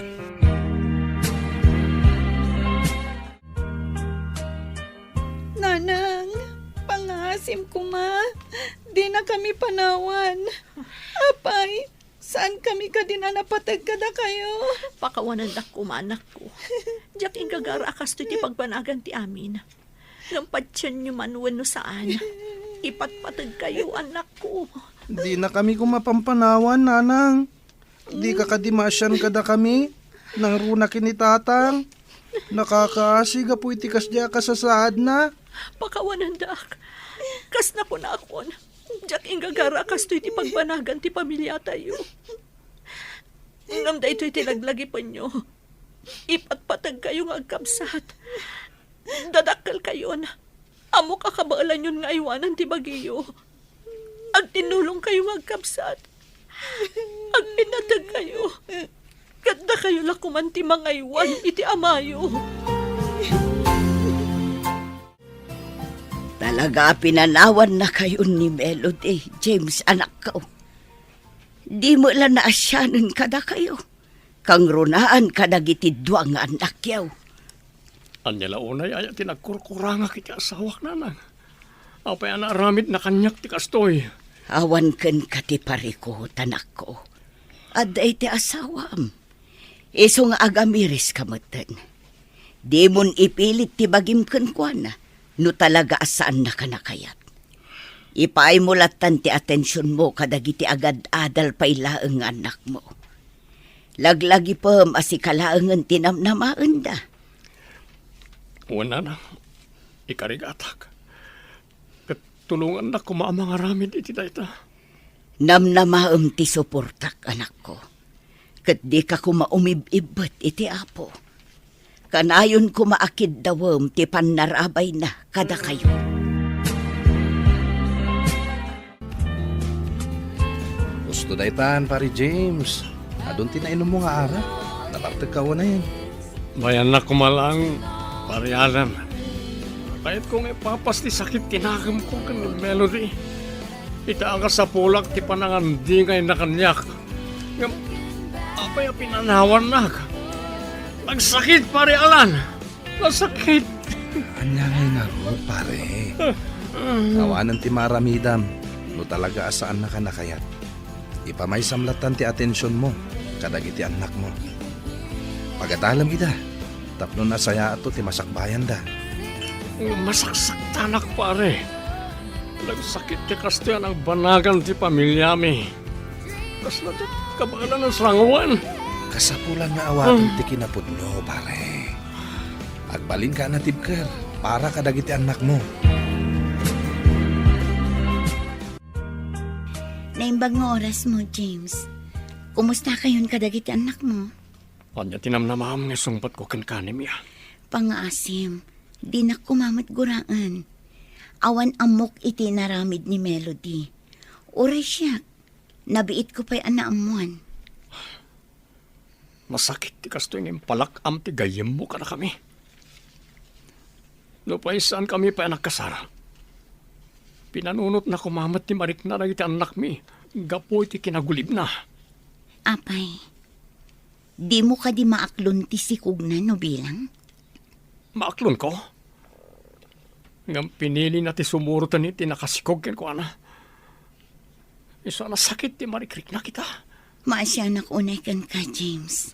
Nanang, pangaasim koma. Dinakami panawan. Apay, saankami kadin a napateg kadakayo? Pakawanendak koma, anakko. Diak inggagara a kastoy ti pagbanagan ti amin. Ngem patienyo man wenno saan, ipatpategkayo, annakko. Dinakami koma pampanawan, Nanang. Dika kadi maasian kadakami? Nangruna ken ni Tatang. Nakakaasi gapu iti kasdiay a kasasaadna. Pakawanendak. Kas nakunakon, diak inggagara a kastoy ti pagbanagan ti pamiliatayo. Ngem daytoy ti laglagipenyo. Ipatpategkayo nga agkabsat. Dadakkelkayon. Ammok a kabaelanyon nga aywanan ti bagiyo. Agtinnulongkayo nga agkabsat. Agpinategkayo. Ket dakayo la koman ti mangaywan iti amayo. Talaga a pinanawannakayon ni Melody, James, anakko. Di met la naasianen kadakayo. Kangrunaan kadagiti dua nga annakyo. Ania la unay aya ti nagkurkurangak iti asawak, Nanang? Apay a naaramidna kaniak ti kastoy? Awan kenka ti parikut, anakko. Adda iti asawam. Isu nga agamiriska metten. Dimon ipilit ti bagim kenkuana no talaga a saannaka nakayat. Ipaaymo lattan ti atensionmo kadagiti agad-adal pay laeng nga annakmo. Laglagipem a sika laengen ti namnamaenda. Wen, Nanang, ikarigatak. Ket tulongannak koma a mangaramid iti dayta. Namnamaem ti suportak, anakko. Ket dika koma umib-ibbet iti Apo. Kanayon koma a kiddawem ti pannarabayna kadakayo. Usto daytan, Pare James. Adun ti nainummo nga arak. Nabartekka unay. Mayannak koma laeng, Pare Alan. Kayatko nga ipapas ti sakit ti nakemko ken Melody. Ita a kasapulak ti panangandingayna kaniak. Ngem apay a pinanawannak? Nagsakit, Pare Alan! Nasakit. Ania ngay ngarud, pare? Awanen ti maaramidam no talaga a saannaka a kayat. Ipamaysam lattan ti atensionmo kadagiti annakmo. Pagatalem ida tapno nasayaatto ti masakbayanda. Masaksaktanak, pare. Nagsakit ti kastoy a nagbanagan ti pamiliami. Kasla ti kabaelan a sangoen. Kasapulan nga awaten ti kinapudno, pare. Agbalinka a natibker para kadagiti annakmo. Naimbag nga orasmo, James. Kumustakayon kadagiti annakmo? Ania ti namnamaam nga isungbatko kenka, Nemia? Pangngaasim, dinak koma met guraen. Awan ammok iti inaramid ni Melody. Uray siak, nabiitko pay a naammoan. Masakit ti kastoy nga impalak-am ti gayyemmo kadakami. Nupay saankami pay a nagkasar, pinanunotna koma met ti marikna dagiti annakmi gapu iti kinagulibna. Apay, dimo kadi maaklon ti sikogna no bilang? Maaklonko? Ngem pinilina ti sumuroten iti nakasikog kenkuana. Isu a nasakit ti marikrikna kita. Maasianak unay kenka, James.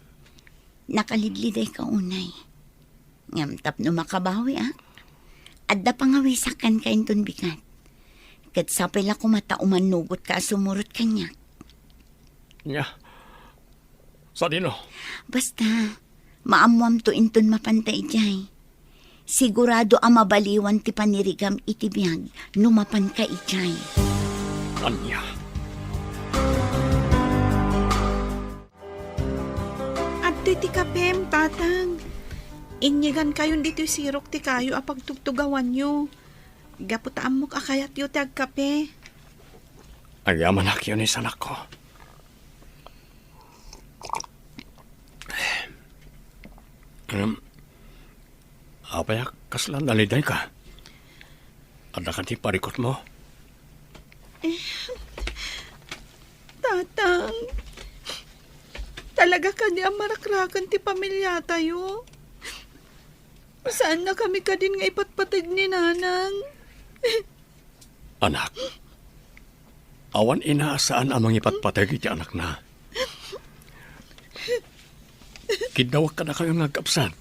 Nakalidlidayka unay. Ngem tapno makabawiak, adda pangawisak kenka inton bigat. Ket sapay la koma ta umannugotka a sumurot kaniak. Nya, sadino? Basta, maammoamto inton mapanta idiay. Sigurado a mabaliwan ti panirigam iti biag no mapanka idiay. Ania? Adtoy ti kapem, Tatang. Inyigankayon ditoy sirok ti kayo a pagtugtugawanyo. Gapu ta ammok a kayatyo ti agkape. Agyamanak, Eunice, anakko. Ngem, apay a kasla nalidayka? Adda kadi parikutmo? Tatang, talaga kadi a marakraken ti pamiliatayo? Saannakami kadin nga ipatpateg ni Nanang? Anak, awan ina a saan a mangipatpateg iti anakna. Kiddawak kadakayo nga agkabsat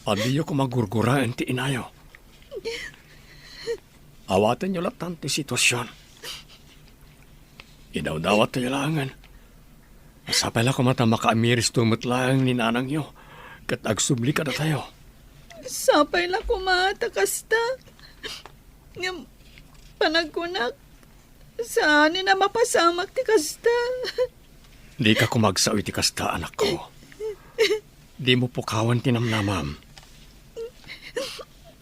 a diyo koma gurguraen ti inayo. Awatenyo lattan ti situasion. Idawdawatyo laengen. Sapay la koma ta makaamiristo met laeng ni nanangyo ket agsubli kadatayo. Sapay la koma ta kasta. Ngem panagkunak, saanen a mapasamak ti kasta. Dika koma agsao iti kasta, anakko. Dimo pukawen ti namnamam.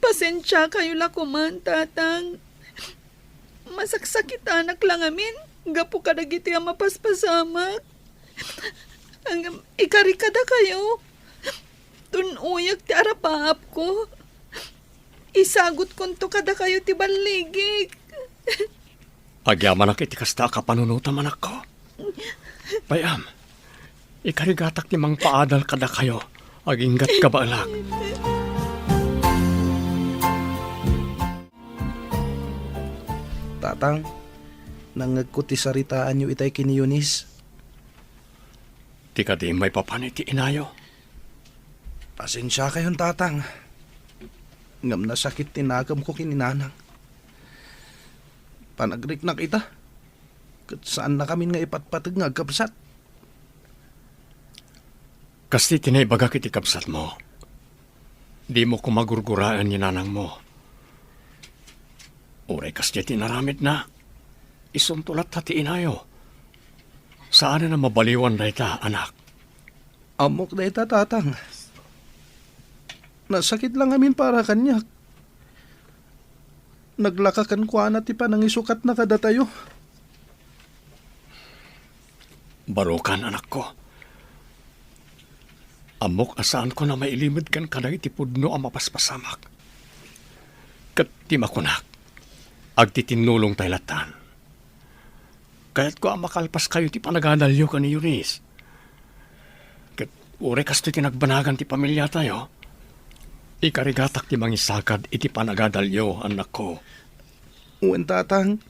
Pasensiakayo la koman, Tatang. Masaksakitanak la ngamin gapu kadagiti a mapaspasamak. Ngem ikari kadakayo, tun-oyak ti arapaapko. Isagutkonto kadakayo ti balligik. Agyamanak iti kasta a kapanunotam, anakko. Pay-am, ikarigatak ti mangpaadal kadakayo aginggat kabaelak. Tatang, nangngegko ti saritaanyo itay ken ni Eunice. Ti kadi maipapan iti inayo. Pasensiakayon, Tatang. Ngem nasakit ti nakemko ken ni Nanang. Panagriknak ita, ket saannakamin nga ipatpateg nga agkabsat. Kasta ti naibagak iti kabsatmo. Dimo koma gurguraen ni nanangmo. Uray kasdiay ti inaramidna, isunto latta ti inayo. Saanen a mabaliwan dayta, anak. Ammok dayta, Tatang. Nasakit la ngamin para kaniak. Naglaka kenkuana ti panangisukatna kadatayo. Barokan, anakko. Ammok a saanko a mailimed ken kadagiti pudno a mapaspasamak. Ket ti makunak, agtitinnulongtay lattan. Kayatko a makalpaskayo ti panagadalyo ken ni Eunice. Ket uray kastoy ti nagbanagan ti pamiliatayo, ikarigatak ti mangisagad iti panagadalyo, annakko. Wen, Tatang.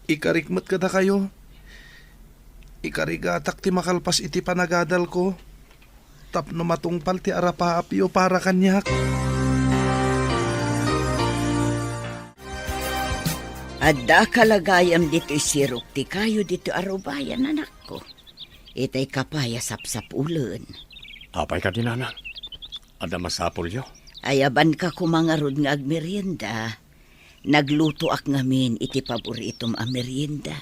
Ikarik met kadakayo. Ikarigatak ti makalpas iti panagadalko tapno matungpal ti arapaapyo para kaniak. Adda kalagayam ditoy sirok ti kayo ditoy a rubayan, anakko. Itay kapay a sapsapulen. Apay kadi, nanang? Adda masapulyo? Ayabanka koma ngarud nga agmerienda. Naglutoak ngamin iti paboritom a merienda.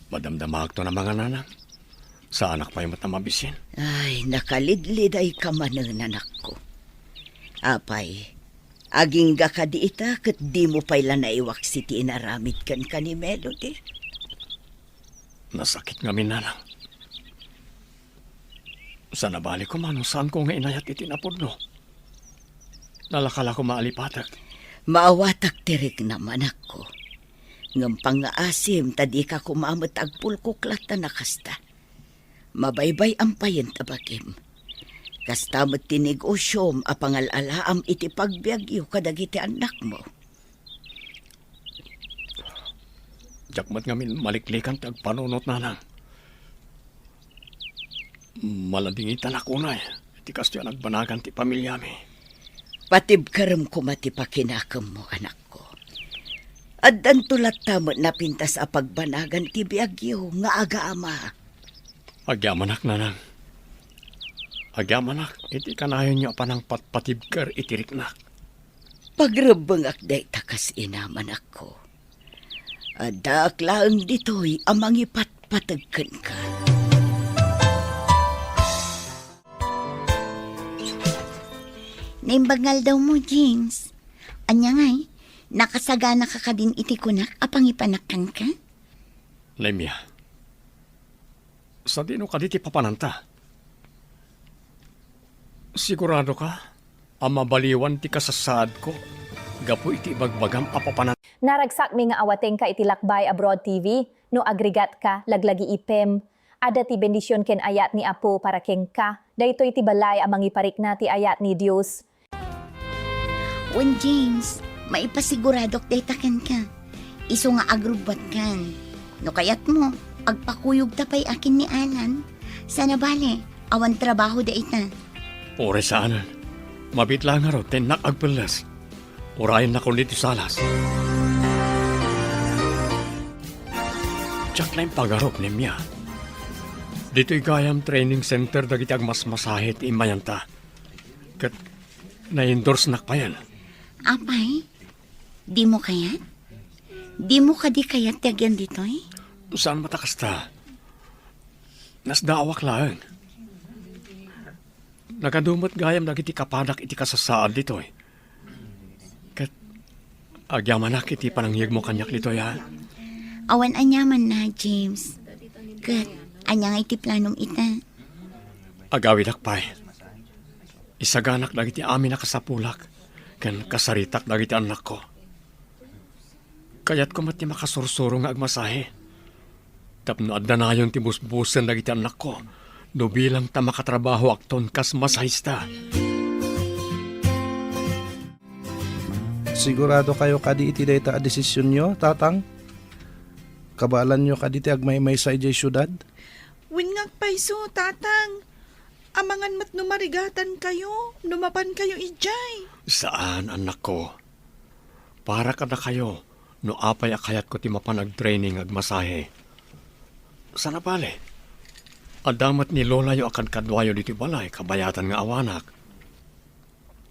Madamdamaakton a mangan, nanang. Saanak pay met a mabisin. Ay, nakalidlidayka manen, anakko. Apay, agingga kadi ita ket dimo pay la naiwaksi ti inaramid kenka ni Melody? Nasakit ngamin, nanang. Saan a bale koma no saanko nga inayat iti napudno. Nalaka la koma a lipatek. Maawatak ti riknam, anakko. Ngem pangngaasim ta dika koma met agpulkok lattan a kasta. Mabaybay-am payen ta bagim. Kasta met ti negosiom a pangal-alaam iti pagbiagyo kadagiti annakmo. Diak met ngamin maliklikan ti agpanunot, nanang. Maladingitanak unay iti kastoy a nagbanagan ti pamiliami. Patibkerem koma ti pakinakemmo, anakko. Addanto latta met napintas a pagbanagan ti biagyo nga agama. Agyamanak, nanang. Agyamanak iti kanayonyo a panangpatpatibker iti riknak. Pagrebbengak dayta kas inam, anakko. Addaak laeng ditoy a mangipatpateg kenka. Naimbag nga aldawmo, James. Ania ngay, nakasaganaka kadin iti kunak a pangipanak kenka? Nemia, sadino kadi ti papananta? Siguradoka a mabaliwan ti kasasaadko gapu iti ibagbagam a papanan? Naragsakmi nga awatengka iti Lakbay Abroad T V. No agrigatka, laglagiipem. Adda ti bendision ken ayat ni Apo para kenka. Daytoy ti balay a mangiparikna ti ayat ni Dios. Wen, James, maipasiguradok dayta kenka. Isu nga agrubbuatkan. No kayatmo, agpakuyogta pay akin ni Alan. Sana bale, awan trabaho dayta. Uray saanen. Mabiit laeng ngarud ta innak agpelles. Urayennakon ditoy salas. Diak la impagarup, Nemia. Ditoy gayam training center dagiti agmasmasahe ti immayanta. Ket na-endorsenak payen. Apay, dimo kayat? Dimo kadi kayat ti agyan ditoy? Saan met a kasta. Nasdaawak laeng. Nagadu met gayam dagiti kapadak iti kasasaad ditoy. Ket agyamanak iti panangngegmo kaniak ditoy, ha? Awan aniamanna, James. Ket ania nga iti planom ita? Agawidak pay. Isaganak dagiti amin a kasapulak ken kasaritak dagiti annakko. Kayatko met ti makasursuro nga agmasahe. Tapno adda nayon ti busbusen dagiti annakko, no bilang ta makatrabahoakton kas masahista. Sigurado kayo kadi iti dayta a desisionyo, Tatang? Kabaelanyo kadi ti agmaymaysa idiay siudad? Wen nga agpayso, Tatang. Amangan met no marigatan kayo, no mapan kayo idiay. Saan, annakko. Para kadakayo, no apay a kayatko ti mapan agtraining nga agmasahe. Sana bale, adda met ni lolayo a kadkaduayo ditoy balay kabayatan nga awanak.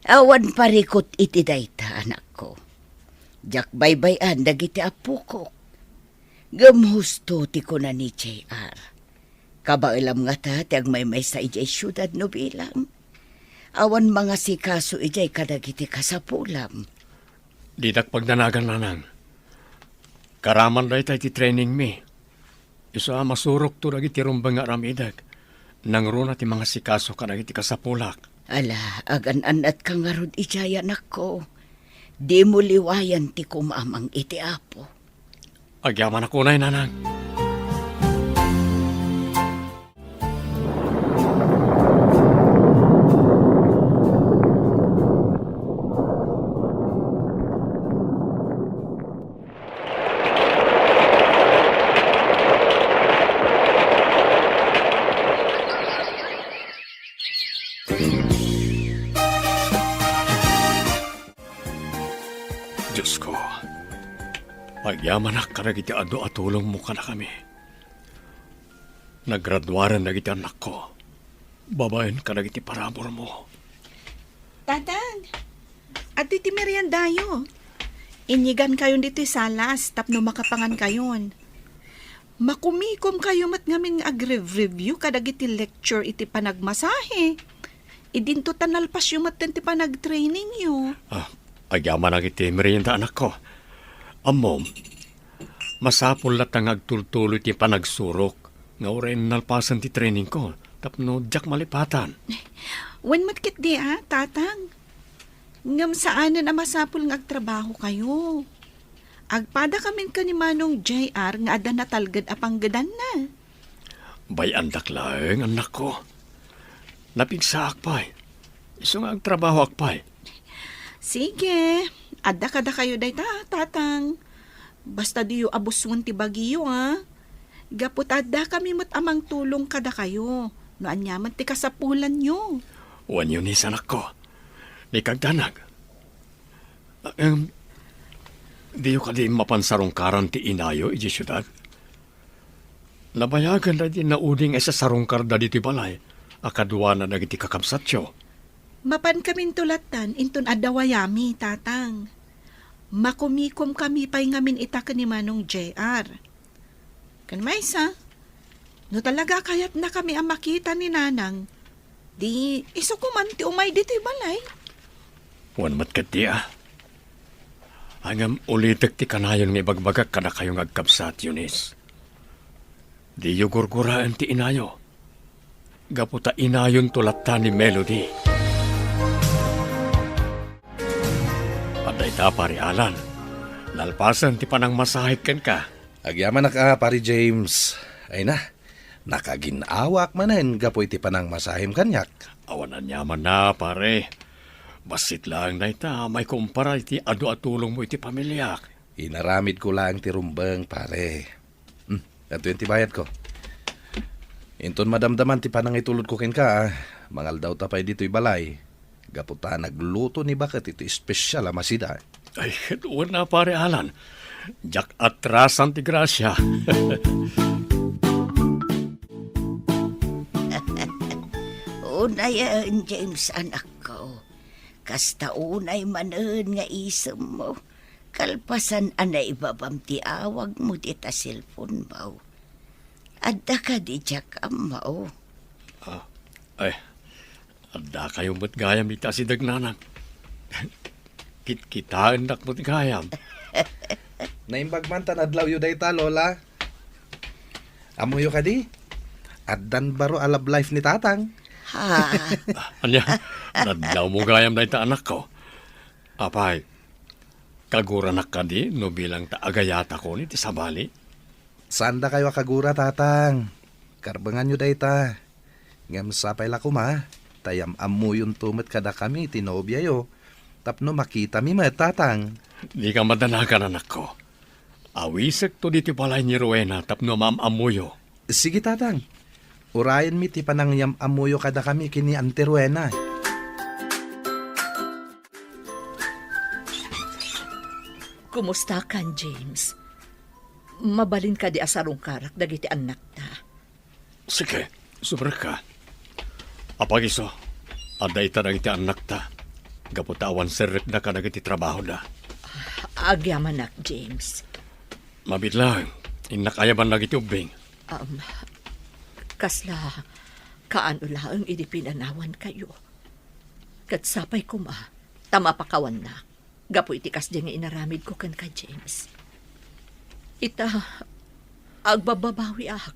Awan parikut iti dayta, anakko. Diak baybay-an dagiti appokok. Ngem husto ti kuna ni J R. Kabaelam ngata ti agmaymaysa idiay siudad no bilang. awan mangasikaso idiay kadagiti kasapulam. Didak pagdanagan, nanang. Karaman dayta iti trainingmi. Isu a masurokto dagiti rumbeng nga aramidek. Nangruna ti mangasikaso kadagiti kasapulak. Ala, agan-annatka ngarud idiay, anakko. Dimo liwayan ti kumamang iti Apo. Agyamanak unay, nanang. Diosko, agyamanak kadagiti adu a tulongmo kadakami. Nagraduaren dagiti annakko, babaen kadagiti paraburmo. Tatang, adtoy ti meriendayo. Inyigankayon ditoy salas tapno makapangankayon. Makumikomkayo met ngamin nga agrev-review kadagiti lecture iti panagmasahe. Idinto ta nalpasyo metten ti panagtrainingyo. Ah, agyamanak iti merienda, anakko. Ammom, masapul latta nga agtultuloy ti panagsurok nga uray nalpasen ti trainingko tapno diak malipatan. Wen met ketdi a, Tatang. Ngem saanen a masapul nga agtrabahokayo. Agpadakamin ken ni Manong J R nga adda natalged a panggedanna. Bay-andak laeng, annakko. Napigsaak pay. Isu nga agtrabahoak pay. Sige, adda kadakayo dayta, Tatang. Basta diyo abusen ti bagiyo, a. Gapu ta addakami met a mangtulong kadakayo no aniaman ti kasapulanyo. Wen, Eunice, anakko. Ni kagdanag. Em, diyo kadi mapan sarungkaran ti inayo idiay siudad? Nabayagan dagiti naudi nga isasarungkarda ditoy balay a kaduana dagiti kakabsatyo. Mapankaminto lattan inton adda wayami, Tatang. Makumikomkami pay ngamin ita ken ni Manong J R. Ken maysa, no talaga a kayatnakami a makita ni Nanang, di isu koman ti umay ditoy balay. Wen met ketdi a. Ngem ulitek ti kanayon nga ibagbagak kadakayo nga agkabsat, Eunice. Diyo gurguraen ti inayo. Gapu ta inayonto latta ni Melody. Adda ita, Pare Alan. Nalpasen ti panangmasahek kenka. Agyamanak a, Pare James. Ay na, nakagin-awaak manen gapu iti panangmasahim kaniak. Awan aniamanna, pare. Bassit laeng dayta maikumpara iti adu a tulongmo iti pamiliak. Inaramidko laeng ti rumbeng, pare. Hmm, adtoyen ti bayadko. Inton madamdaman ti panangitulodko kenka, a, mangaldawta pay ditoy balay. Gapu ta nagluto ni baket iti espesial a masida. Ay, ket wen a, Pare Alan. Diak atrasan ti grasia. Unayen, James, anakko. Kasta unay manen nga isemmo. Kalpasan a naibabam ti awagmo dita cellphone-mo. Adda kadi diak ammo? Ah, ay, addakayo met gayam ita a sideg, nanang. Kitkitaennak met gayam. Naimbag man ta nadlawyo dayta, Lola. Ammoyo kadi? Addan baro a love life ni Tatang. Ha? Ania, nadlawmo gayam dayta, anakko? Apay, kaguranak kadi no bilang ta agayatakon iti sabali? Saandakayo a kagura, Tatang. Karbenganyo dayta. Ngem sapay la koma, ta yam-ammoyonto met kadakami ti nobiayo, tapno makitami met, Tatang. Dika madanagan, anakko. Awisekto ditoy balay ni Rowena tapno maam-ammoyo. Sige, Tatang. Urayenmi ti panangyam-ammoyo kadakami ken ni Auntie Rowena. Kumustakan, James? Mabalin kadi a sarungkarak dagiti annakta? Sige, sumrekka. Apag-isu, adda ita dagiti annakta. Gapu ta awan serrekda kadagiti trabahoda. Agyamanak, James. Mabiit laeng, innak ayaban dagiti ubbing. Um, kasla kaano laeng idi pinanawankayo? Ket sapay koma ta mapakawannak gapu iti kasdiay nga inaramidko kenka, James. Ita, agbabbabawiak.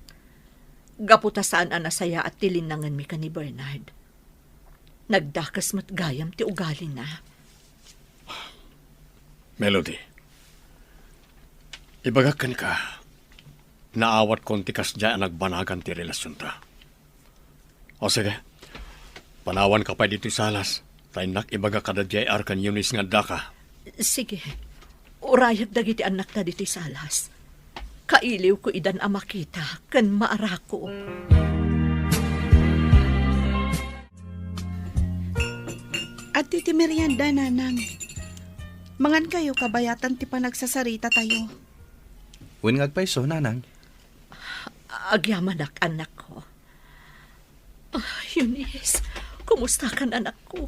Gapu ta saan a nasayaat ti linnangenmi ken ni Bernard. Nagdakes met gayam ti ugalina. Melody, ibagak kenka, naawatkon ti kasdiay a nagbanagan ti relasionta. O sige, panawanka pay ditoy salas, ta innak ibaga kada J R ken Eunice nga addaka. Sige, urayak dagiti annakta ditoy salas. Kailiwko idan a makita ken maarako. Adtoy ti merienda, Nanang. Mangankayo kabayatan ti panagsasaritatayo. Wen nga agpayso, Nanang? Agyamanak, annakko. Ah, Eunice, kumustakan, anakko?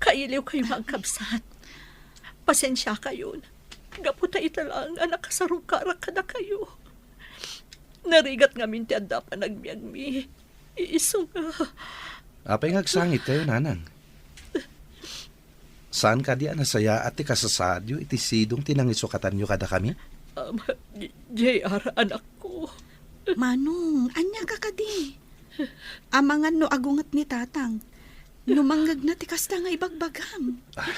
Kailiwkayo nga agkabsat. Pasensiakayon. Gapu ta ita laeng a nakasarungkarak kadakayo. Narigat ngamin ti adda panagbiagmi. Isu nga. Apay nga agsangitkayo, Nanang? Saan kadi a nasayaat ti kasasaadyo iti sidong ti nangisukatanyo kadakami? Um, J R, anakko. Manong, ania ka kadi? Amangan no agunget ni Tatang. No mangngegna ti kasta nga ibagbagam. Ah,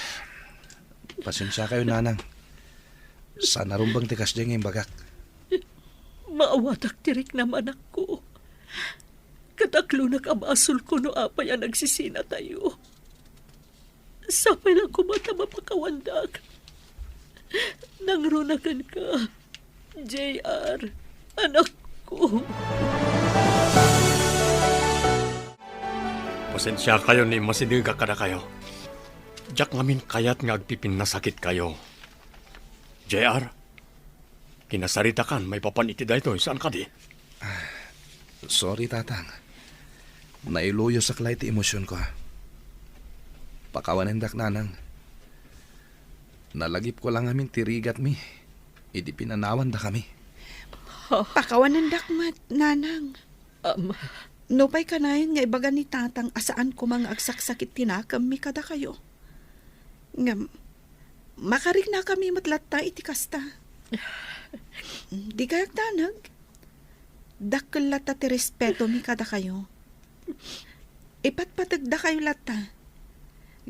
pasensiakayo, Nanang. Saan a rumbeng ti kasdiay nga imbagak. Maawatak ti riknam, anakko. Ket aklonak a basolko no apay a nagsisinatayo. Sapay la koma ta mapakawandak. Nangruna kenka, J R, anakko. Pasensiakayo ni masidegak kadakayo. Diak ngamin kayat nga agpipinnasakitkayo. J R, kinasaritakan maipapan iti daytoy, saan kadi? Sorry, Tatang. Nailuyosak la iti emosionko. Pakawanendak, Nanang. Nalagipko la ngamin ti rigatmi idi pinanawandakami. Pakawanendak met, Nanang. Ama. Nupay kanayon nga ibaga ni Tatang a saan koma nga agsaksakit ti nakemmi kadakayo. Ngem, makariknakami met latta iti kasta. Dikay agdanag. Dakkel latta ti respetomi kadakayo. Ipatpategdakayo latta.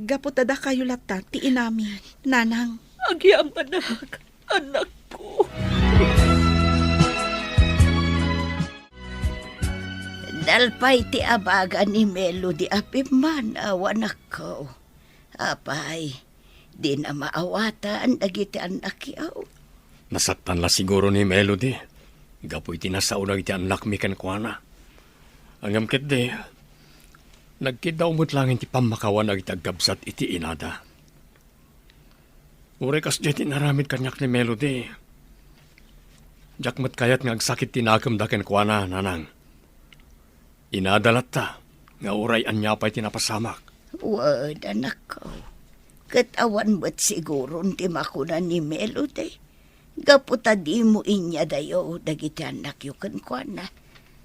Gapu ta dakayo latta ti inami, Nanang. Agyamanak, anakko. Nalpay ti abaga ni Melody a pimmanaw, anakko. Apay, dina maawatan dagiti annakyo. Nasaktan la siguro ni Melody gapu iti nasao dagiti annakmi kenkuana. Ngem ketdi, nagkiddaw met laeng ti pammakawan dagiti agkabsat iti inada. Uray kasdiay ti inaramid kaniak ni Melody, diak met kayat nga agsakit ti nakemda kenkuana, Nanang. Inada latta nga uray ania pay ti napasamak. Wen, anakko. Ket awan met siguron ti makuna ni Melody. Gapu ta dimo inyadayo dagiti annakyo kenkuana,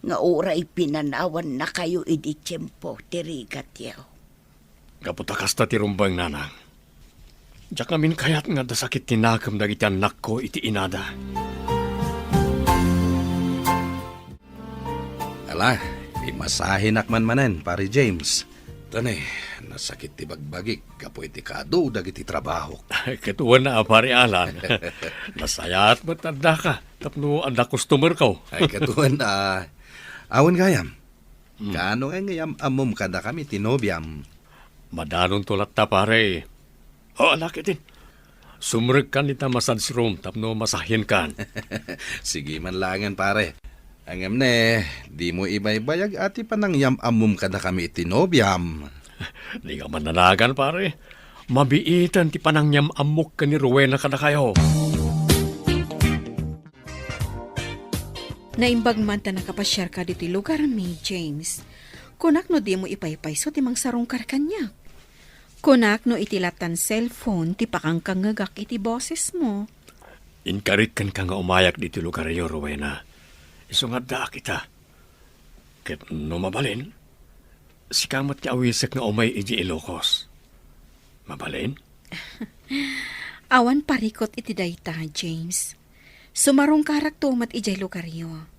nga uray pinanawannakayo idi tiempo ti rigatyo. Gapu ta kasta ti rumbeng, Nanang. Diak ngamin kayat nga adda sakit ti nakem dagiti annakko iti inada. Ala, imasahenak man manen, Pare James. Tane, nasakit ti bagbagik gapu iti kaadu dagiti trabahok. Ket wen a, Pare Alan. Nasayaat met addaka tapno adda customerko. Ay, ket wen a. Awan gayam. Hmm. Kaano ngay nga yam-ammom kadakami ti nobiam? Madanonto latta, pare. O, ala ketdin. Sumrekkan ita massage room tapno masahenkan. Sige man laengen, pare. Ngem ne, dimo ibaybayag a ti panangyam-ammom kadakami iti nobiam. Di nga mannanagan, pare. Mabiiten ti panangyam-ammok ken ni Rowena kadakayo. Naimbag man ta nakapasiarka ditoy lugarmi, James. Kunak no dimo ipaypayso ti mangsarungkar kaniak. Kunak no iti lattan cellphone ti pakangkangngegak iti bosesmo. Inkarik kenka nga umayak ditoy lugaryo, Rowena. Isu nga addaak ita. Ket no mabalin, sika met ti awisek nga umay idiay Ilocos. Mabalin? Awan parikut iti dayta, James. Sumarungkarakto met idiay lugaryo.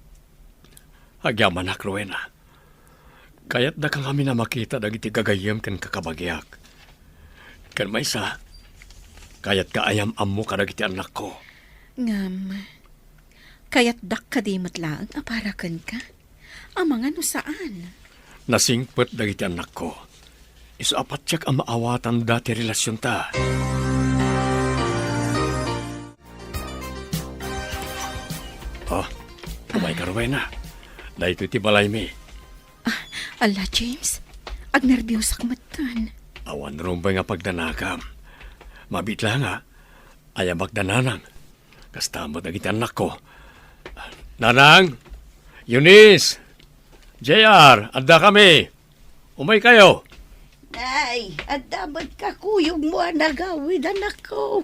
Agyamanak, Rowena. Kayatdaka ngamin a makita dagiti gagayyem ken kakabagiak. Ken maysa, kayatka a yam-ammo kadagiti annakko. Ngem, kayatdak kadi met laeng a para kenka? Amangan no saan? Nasingpet dagiti annakko. Isu a patiek a maawatanda ti relasionta. Oh, umayka, Rowena. Daytoy ti balaymi. Ah, ala, James. Agnerbiosak metten. Awan rumbeng a pagdanagam. Mabiit la nga, ayamakda Nanang. Kasta met dagiti annakko. Nanang! Eunice! J R, adda kami! Umaykayo! Nay, adda met kakuyogmo a nagawid, anakko.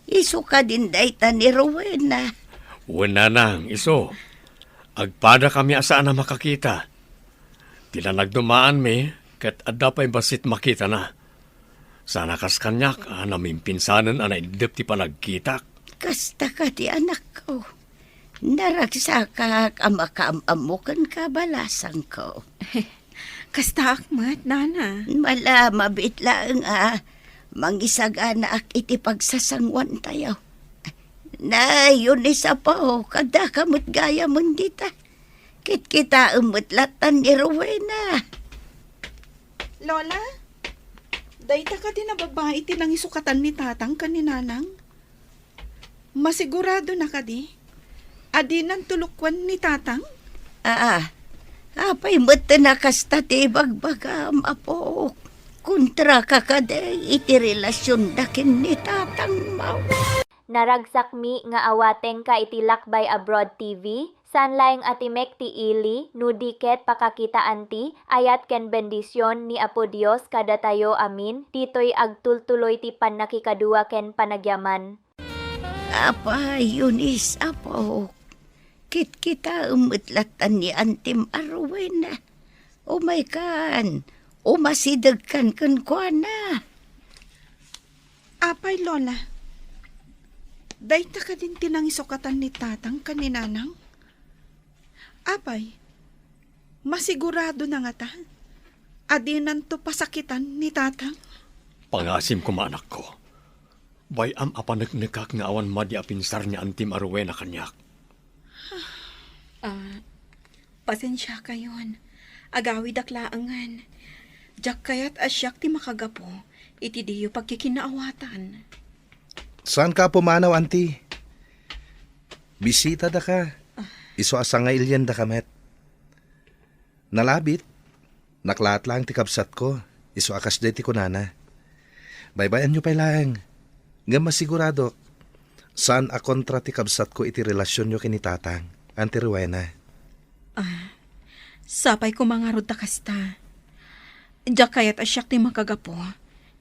Isu kadin dayta ni Rowena. Wen, Nanang, isu. Agpadakami a saan a makakita. Ti lanagdumaanmi, ket adda pay bassit makitana. Saan a kas kaniak a namimpinsanen a naiddep ti panagkitak. Kasta kadi, anakko. Naragsakak a makaam-ammo kenka, balasangko. Kastaak met, Nana. Mala, mabiit laeng a mangisaganaak iti pagsasanguantayo. Nay, Eunice, apo, kaddaka met gayamen dita. Kitkitaem met lattan ni Rowena. Lola, dayta kadi a babai ti nangisukatan ni Tatang ken ni Nanang? Masiguradona kadi a dinanto lukoen ni Tatang? Aa, apay met a kasta ti ibagbagam, apok? Kontraka kadi iti relasionda ken ni Tatang, maw? Naragsakmi nga awatengka iti Lakbay Abroad T V, saan laeng a timek ti ili, no di ket pakakitaanti, ayat ken bendision ni Apo Dios kadatayo amin, ditoy agtultuloy ti pannakikadua ken panagyaman. Apay, Eunice, apok. Kitkitaem met lattan ni Antim a Rowena. Umaykan, umasidegkan kenkuana. Apay, Lola, dayta kadin ti nangisukatan ni Tatang ken ni Nanang? Apay, masiguradona ngata a dinanto pasakitan ni Tatang? Pangasim koma, anakko. Bay-am a paneknekak nga awan madi a pinsar ni Antim a Rowena kaniak. Ah, pasensiakayon. Agawidak laengen. Diak kayat a siak ti makagapu iti diyo pagkikinaawatan. Saanka a pumanaw, Anti. Bisitadaka. Ah. Isu a sangailiendaka met. Nalabit, naklaat laeng ti kabsatko, isu a kasdiay ti kunana. Baybay-anyo pay laeng, ngem masiguradok, saan a kontra ti kabsatko iti relasionyo ken ni Tatang, Anti Rowena. Ah, sapay koma ngarud ta kasta. Diak kayat a siak ti makagapu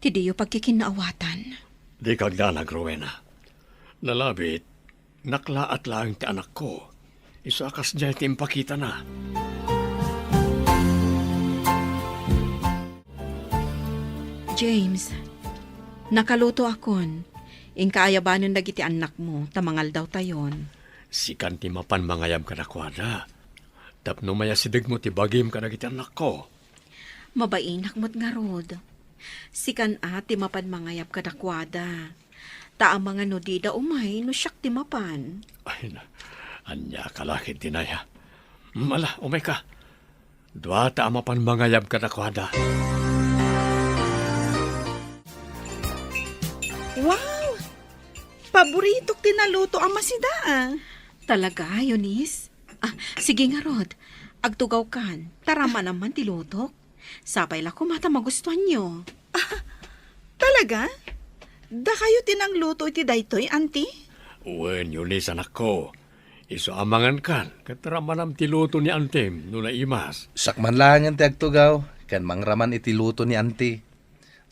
ti diyo pagkikinaawatan. Dika agdanag, Rowena. Nalabit, naklaat laeng ti anakko. Isu a kasdiay ti impakitana. James, nakalutoakon. Inka ayabanen dagiti annakmo ta mangaldawtayon. Sikan ti mapan mangayab kadakuada. Tapno mayasidegmo ti bagim kadagiti annakko. Mabainak met ngarud. Sikan a ti mapan mangayab kadakuada. Ta amangan no dida umay no siak ti mapan. Ay, na, ania ka la ket dinaya. Mala, umayka. Duata a mapan mangayab kadakuada. Wow! Paboritok ti naluto a masida, ah. Talaga, Eunice? Ah, sige ngarud. Agtugawkan, ta ramanam man ti lutok. Sapay la koma ta magustuanyo. Ah, talaga? Dakayo ti nangluto iti daytoy, Anti? Wen, Eunice, anakko. Isu a mangankan, ket ramanam ti luto ni Antim no naimas. Siak man laengen ti agtugaw, ken mangraman iti luto ni Anti.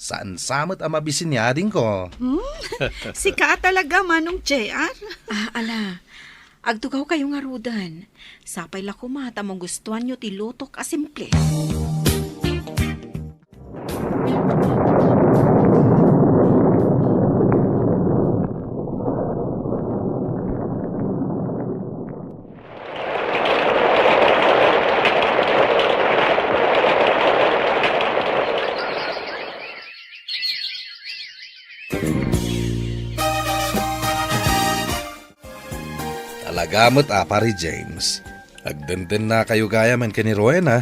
Saan sa met a mabisi ni adingko. Hmm? Sika a talaga, Manong J R? Ah, ala. Agtugawkayo ngaruden. Sapay la koma ta magustuanyo ti lutok a simple. Ika met a, Pare James. Agdendennakayo gayamen ken ni Rowena.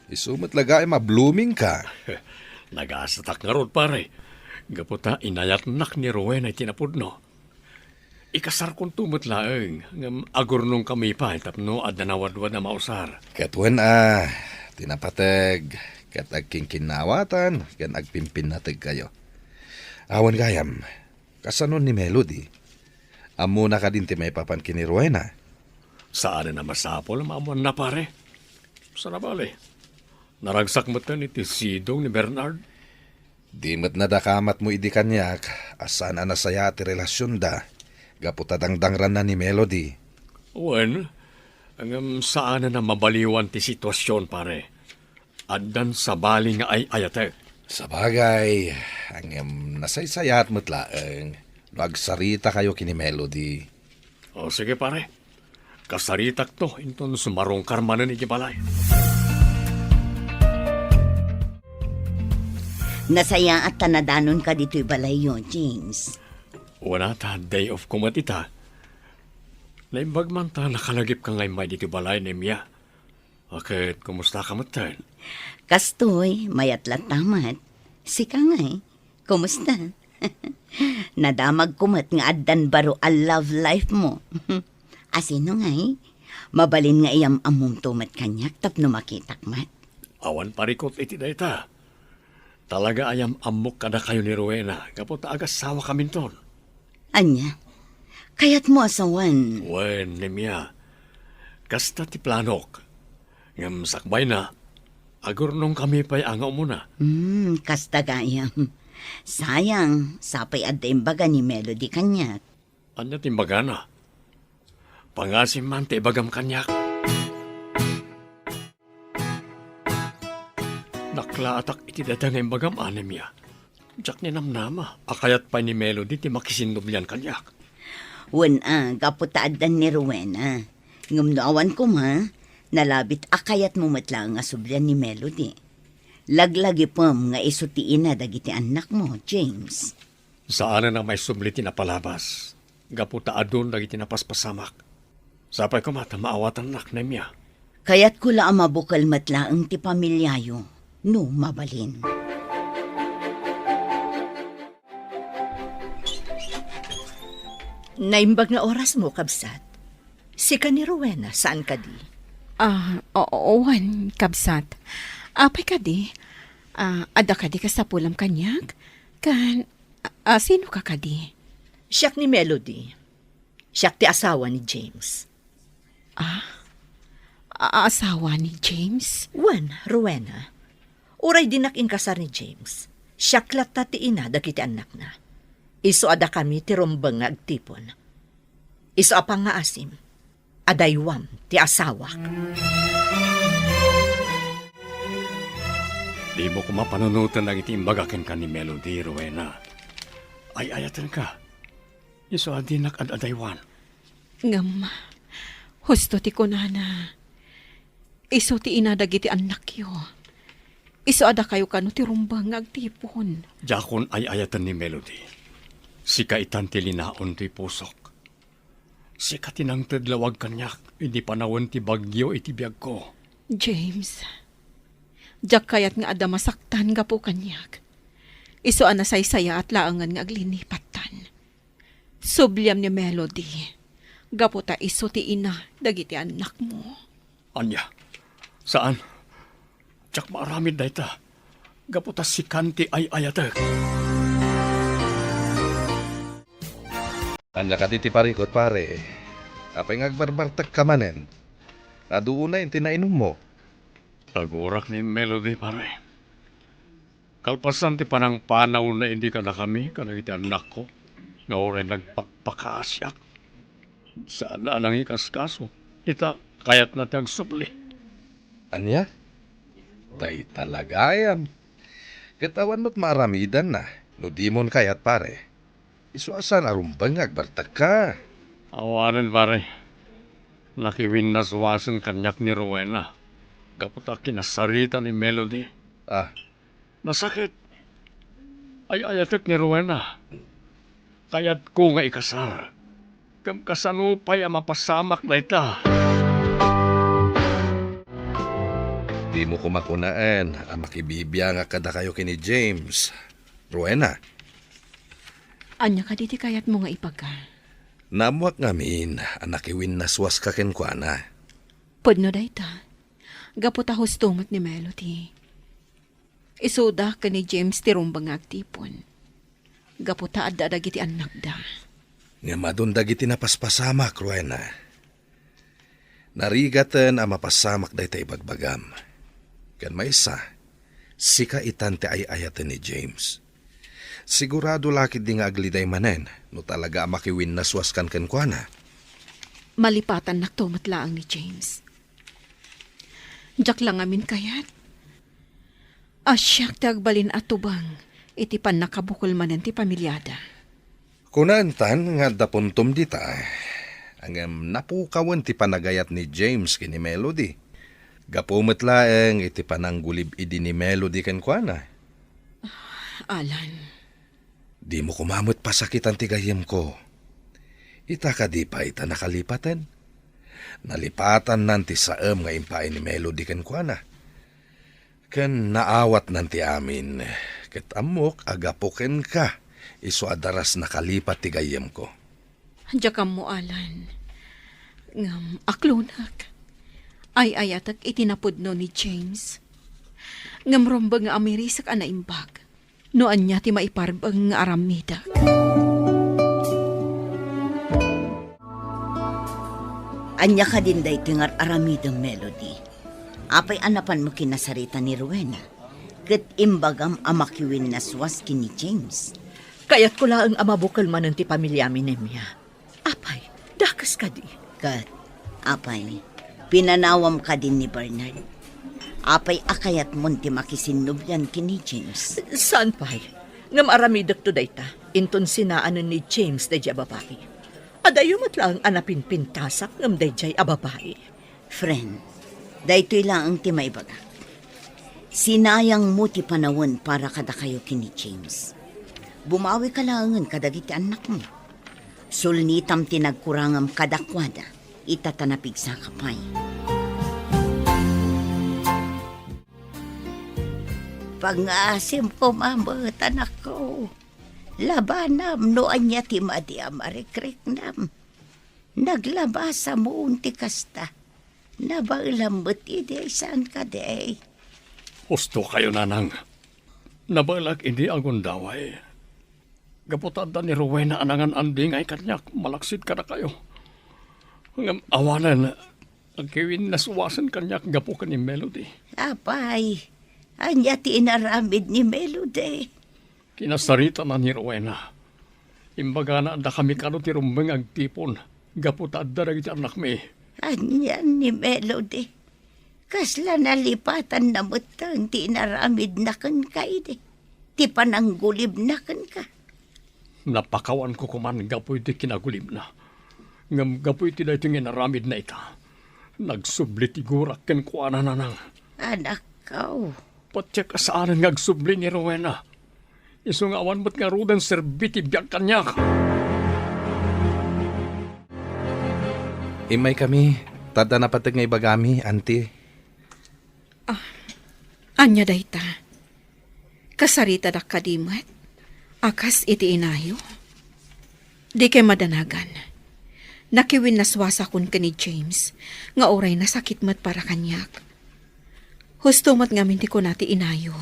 Isu met la gayam a blooming ka. Nagasatak ngarud, pare. Gapu ta inayatnak ni Rowena iti napudno. Ikasarkonto met laeng, ngem agurnongkami pay tapno adda nawadwad a mausar. Ket wen a, ti napateg, ket agkinkinnawatan, ken agpimpinnategkayo. Awan gayam, kasano ni Melody? Ammona kadin ti maipapan ken ni Rowena? Saanen a masapul a maammoanna, pare. Sana bale, naragsak metten iti sidong ni Bernard. Di met nadakamatmo idi kaniak a saan a nasayaat ti relasionda gapu ta dangdangranna ni Melody. Wen, ngem saanen a mabaliwan ti situasion, pare. Addan sabali nga ay-ayatek. Sabagay, ngem nasaysayaat met laeng no agsaritakayo ken ni Melody. O, sige, pare. Kasaritakto inton sumarungkar manen iti balay. Nasayaat ta nadanonka ditoy balayyo, James. Wen a, ta day off ko met ita. Naimbag man ta nakalagipka nga immay ditoy balay, Nemia. A, ket kumustaka metten? Kastoy, mayat latta met. Sika ngay, kumusta? Nadamagko met nga addan baro a love life mo. Asino ngay? Mabalin nga iyam-ammomto met kaniak tapno makitak met. Awan parikut iti dayta. Talaga a yam-ammok kadakayo ni Rowena gapu ta agasawakaminton. Ania? Kayatmo a sawen? Wen, Nemia. Kasta ti planok. Ngem sakbayna, agurnongkami pay a nga umuna. Hmm, kasta gayam. Sayang, sapay adda imbaga ni Melody kaniak. Ania ti imbagana? Pangasim man ti ibagam kaniak. Naklaatak iti dayta nga imbagam, Nemia. Diak ninamnama a kayat pay ni Melody ti makisinnublian kaniak. Wen a, gapu ta addan ni Rowena. Ngem no awan koma, nalabit a kayatmo met laeng a sublian ni Melody. Laglagipem nga isu ti ina dagiti annakmo, James. Saanen a maisubli ti napalabas, gapu ta adun dagiti napaspasamak. Sapay koma ta maawatannak, Nemia. Kayatko la a mabukel met laeng ti pamiliayo, no mabalin. Naimbag nga orasmo, kabsat. Sika ni Rowena, saan kadi? Ah, oo, wen, kabsat. Apay kadi? Ah, adda kadi kasapulam kaniak? Ken, ah, sino ka kadi? Siak ni Melody. Siak ti asawa ni James. Ah? A-, asawa ni James? Wen, Rowena. Uray dinak inkasar ni James, siak latta ti ina dagiti annakna. Isu a dakami ti rumbeng nga agtipon. Isu a pangngaasim, adaywam ti asawak. Dimo koma panunoten dagiti imbaga kenka ni Melody, Rowena. Ay-ayatenka. Isu a dinak ad-adaywan. Ngem, husto ti kunana, isu ti ina dagiti annakyo. Isu a dakayo kano ti rumbeng nga agtipon. Diakon ay-ayaten ni Melody. Sika itan ti linaon toy pusok. Sika ti nangted lawag kaniak idi panawen ti bagyo iti biagko. James, diak kayat nga adda masaktan gapu kaniak. Isu a nasaysayaat laengen nga aglinipattan. Subliam ni Melody, gapu ta isu ti ina dagiti annakmo. Ania? Saan? Diak maaramid dayta, gapu ta sikan ti ay-ayatek. Ania kadi ti parikut, pare? Apay nga agbarbartekka manen? Adu unay ti nainummo? Nagurak ni Melody, pare. Kalpasan ti panangpanawna idi kadakami kadagiti annakko nga uray nagpakpakaasiak, saanna a nangikaskaso. Ita, kayatna ti agsubli. Ania? Dayta la gayam. Ket awan met maaramidanna no dimon kayat, pare. Isu a saan a rumbeng nga agbartekka. Awanen, pare. Nakiwinnaswasen kaniak ni Rowena gapu ta kinasarita ni Melody. Ah. Nasakit. Ay-ayatek ni Rowena. Kayatko nga ikasar. Ngem kasano pay a mapasamak dayta? Dimo koma kunaen a makibibiangak kadakayo ken ni James, Rowena. Ania kadi ti kayatmo nga ibaga? Naammoak ngamin a nakiwinnaswaska kenkuana. Pudno dayta. Gapu ta husto met ni Melody. Isuda ken ni James ti rumbeng nga agtipon. Gapu ta adda dagiti annakda. Ngem adun dagiti napaspasamak, Rowena. Narigaten a mapasamak dayta ibagbagam. Ken maysa, sika itan ti ay-ayaten ni James. Sigurado la ketdi nga agliday manen no talaga a makiwinnaswaskan kenkuana. Malipatannakto met laeng ni James. Diak la ngamin kayat a siak ti agbalin a tubang iti pannakabukel manen ti familiada. Kunaentan nga adda puntom dita, ngem napukawen ti panagayat ni James ken ni Melody. Gapu met laeng iti pananggulib idi ni Melody kenkuana. Alan. Dimo koma met pasakitan ti gayyemko. Ita kadi pay ta nakalipaten? Nalipatannan ti saem nga impaay ni Melody kenkuana. Ken naawatnan ti amin, ket ammok a gapu kenka, isu a daras nakalipat ti gayyemko. Diak ammo, Alan. Ngem aklonak. Ay-ayatek iti napudno ni James. Ngem rumbeng nga amirisek a naimbag no ania ti maiparbeng nga aramidek. Ania kadin daytoy nga ar-aramidem, Melody? Apay a napanmo kinasarita ni Rowena, ket imbagam a makiwinnaswas ken ni James? Kayatko laeng a mabukel manen ti familiami, Nemia. Apay, dakes kadi? Ket, apay, pinanawam kadin ni Bernard? Apay a kayatmon ti makisinnobian ken ni James? Saan pay. Ngem aramidekto dayta, inton sinaanen ni James daydiay a babai. Adayo met laeng a napinpintasak ngem daydiay a babai. Friend, daytoy laeng ti maibagak. Sinayangmo ti panawen para kadakayo ken ni James. Bumawika laengen kadagiti annakmo. Sulnitam ti nagkurangam kadakuada, ita ta napigsaka pay. Pangngaasim koma met, anakko. Labanam no ania ti madi a marikriknam. Naglabasam ti kasta. Nabaelam met idi, saan kadi? Husto kayo, Nanang. Nabaelak idi agundaway. Gapu ta adda ni Rowena a nangan-andingay kaniak malaksid kadakayo. Ngem awanen, agkiwinnaswasen kaniak gapu ken ni Melody. Apay, ania ti inaramid ni Melody? Kinasaritana ni Rowena. Imbagana a dakami kano ti rumbeng nga agtipon gapu ta adda dagiti annakmi. Anian ni Melody? Kasla nalipatanna metten ti inaramidna kenka idi, ti pananggulibna kenka? Napakawanko koman gapu iti kinagulibna. Ngem gapu iti daytoy nga inaramidna ita, nagsubli ti gurak kenkuana, Nanang. Anakko. Patiek a saanen nga agsubli ni Rowena. Isu nga awan met ngaruden serbi ti biag kaniak. Immaykami, ta adda napateg nga ibagami, Auntie. Ah, ania dayta? Kasaritadak kadi met a kas iti inayo? Dikay madanagan. Nakiwinnaswasakon ken ni James nga uray nasakit met para kaniak. Husto met ngamin ti kuna ti inayo.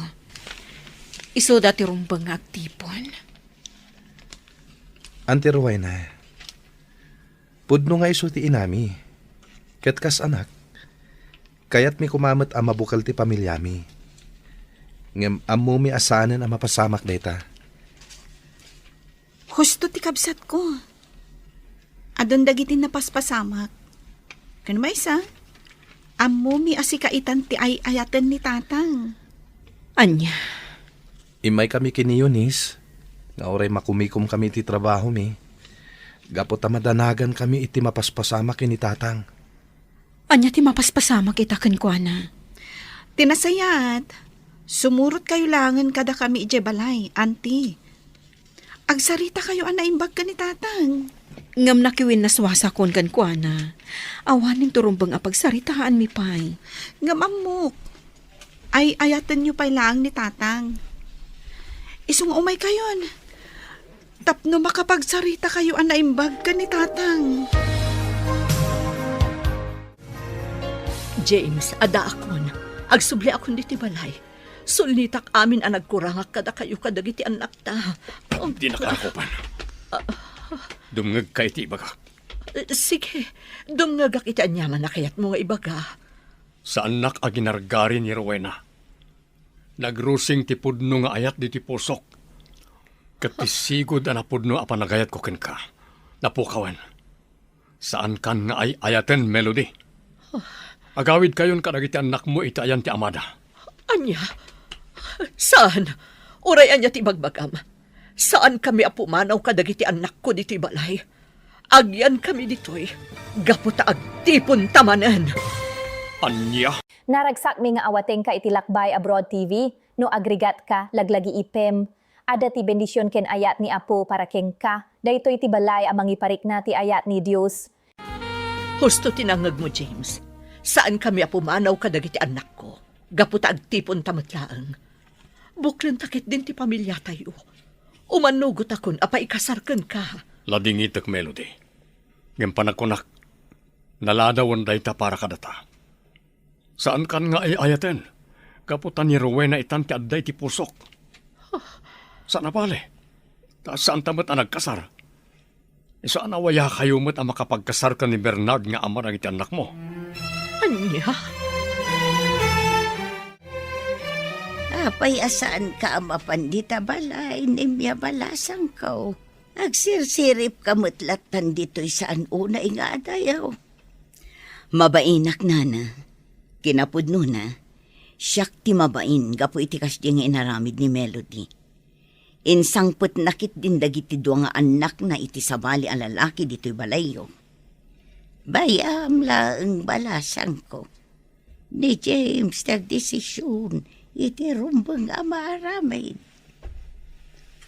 Isuda ti rumbeng nga agtipon. Auntie Rowena, pudno nga isu ti inami. Ket kas anak, kayatmi koma met a mabukel ti familiami. Ngem ammomi a saanen a mapasamak dayta. Husto ti kabsatko. Adun dagiti napaspasamak. Ken maysa, ammomi a sika itan ti ay-ayaten ni Tatang. Ania? Immaykami ken ni Eunice, nga uray makumikomkami iti trabahomi, gapu ta madanagankami iti mapaspasamak ken ni Tatang. Ania ti mapaspasamak ita kenkuana? Ti nasayaat, sumurotkayo laengen kadakami idiay balay, Auntie. Agsaritakayo a naimbag ken ni Tatang. Ngem nakiwinnaswasakon kenkuana. Awanen ti rumbeng a pagsaritaanmi pay. Ngem ammok, ay-ayatenyo pay laeng ni Tatang. Isu nga umaykayon. Tapno makapagsarita kayo a naimbag ken ni Tatang. James, addaakon. Agsubliakon ditoy balay. Sulnitak amin a nagkurangak kadakayo kadagiti annakta. Dinaka rakupan. Dumngegka iti ibagak. Sige, dumngegak iti aniaman a kayatmo nga ibaga. Saannak a ginargari ni Rowena. Nagrusing ti pudno nga ayat ditoy pusok. Ket ti sigud a napudno a panagayatko kenka, napukawen. Saankan nga ay-ayaten, Melody. Agawidkayon kadagiti annakmo iti ayan ti amada. Ania? Saan? Uray ania ti ibagbagam? Saankami a pumanaw kadagiti annakko ditoy balay. Agyankami ditoy gapu ta agtiponta manen. Ania? Naragsakmi nga awatengka iti Lakbay Abroad T V. No agrigatka, laglagiipem. Adda ti bendision ken ayat ni Apo para kenka. Daytoy ti balay a mangiparikna ti ayat ni Dios. Husto ti nangngegmo, James. Saankami a pumanaw kadagiti annakko, gapu ta agtiponta met laeng. Buklenta ketdin ti pamiliatayo. Umannugotakon a paikasar kenka. Ladingitek, Melody. Ngem panagkunak, naladawen dayta para kadata. Saankan nga ay-ayaten, gapu ta ni Rowena itan ti adda iti pusok. Saan a bale, ta saanta met a nagkasar. Saan a wayakayo met a makapagkasar ken ni Bernard nga ama dagiti annakmo? Ania? Apay a saanka a mapan dita balay, Nimia balasangko? Agsirsiripka met lattan ditoy saan unay nga adayo. Mabainak, nana. Kinapudnona, siak ti mabain gapu iti kasdi nga inaramid ni Melody. Insangpetna ketdin dagiti dua nga annakna iti sabali a lalaki ditoy balayyo. Bay-am laeng, balasangko. Ni James ti agdesision iti rumbeng a maaramid.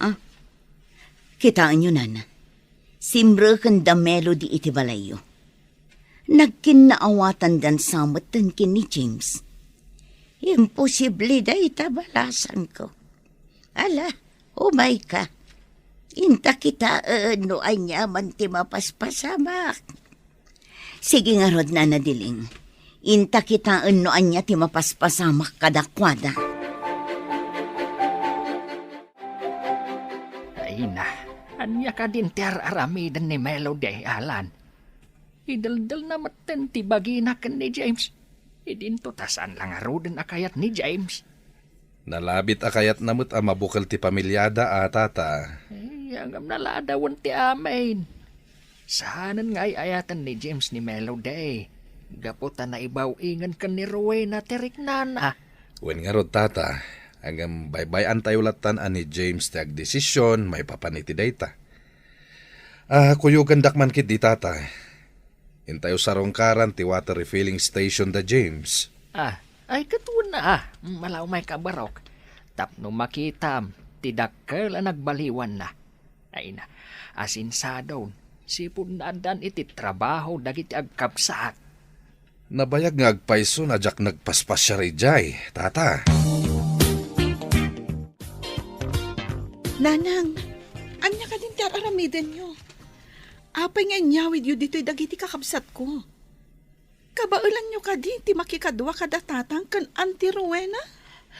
Ah, kitaenyo, nana. Simreken da Melody iti balayyo. Nagkinnaawatandan sa metten ken ni James. Imposible dayta, balasangko. Ala, umayka. Inta kitaen no aniaman ti mapaspasamak. Sige ngarud, Nana Diling. Inta kitaen no ania ti mapaspasamak kadakuada. Ay na, ania kadin ti ar-aramiden ni Melody, Alan? Ideldelna metten ti bagina ken ni James. Idinto ta saan la ngaruden a kayat ni James. Nalabit a kayatna met a mabukel ti pamiliada a, tata. Ay, ngem naladawen ti amin. Saanen nga ay-ayaten ni James ni Melody, gapu ta naibaw-ingen ken ni Rowena ti riknana. Wen ngarud, tata, ngem baybay-antayo lattan a ni James ti agdesision maipapan iti dayta. Ah, kuyogendak man ketdi, tata. Intayo sarungkaran ti water refilling station da James. Ah, ay, ket wen a, ah. Ala, umayka, barok. Tapno makitam ti dakkel a nagbaliwanna. Ay na, asinsadon, sipud naaddan iti trabaho dagiti agkabsat. Nabayag nga agpayso a diak nagpaspasiar idiay, tata. Nanang, ania kadin ti ar-aramidenyo? Apay nga inyawidyo ditoy dagiti kakabsatko? Kabaelanyo kadi ti makikadua kada tatang ken Auntie Rowena?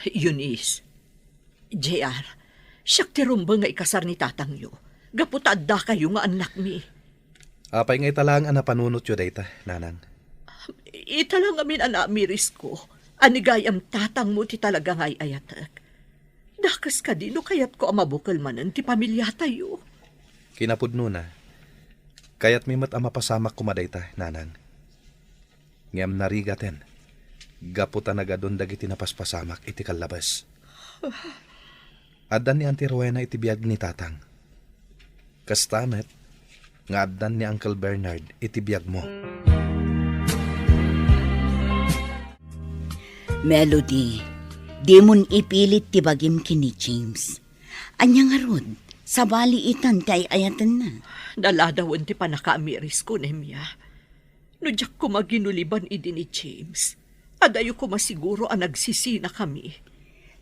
Eunice, J R, siak ti rumbeng nga ikasar ni tatangyo, gapu ta addakayo nga annakmi. Apay nga ita laeng a napanunotyo dayta, nanang? Ita la ngamin a naamirisko a ni gayam tatangmo ti talaga nga ay-ayatek. Dakes kadi no kayatko a mabukel manen ti pamiliatayo. Kinapudnona, kayatmi met a mapasamak koma dayta, nanang. Ngem narigaten, gapu ta nagadun dagiti napaspasamak iti kallabes. Addan ni Auntie Rowena iti biag ni tatang. Kasta met nga addan ni Uncle Bernard iti biagmo. Melody, dimon ipilit ti bagim ken ni James. Ania ngarud, Sabali itan ti ay-ayatenna. Naladawen ti pannakaamirisko, Nemia. No diak koma ginuliban idi ni James, adayo koma siguro a nagsisinakami.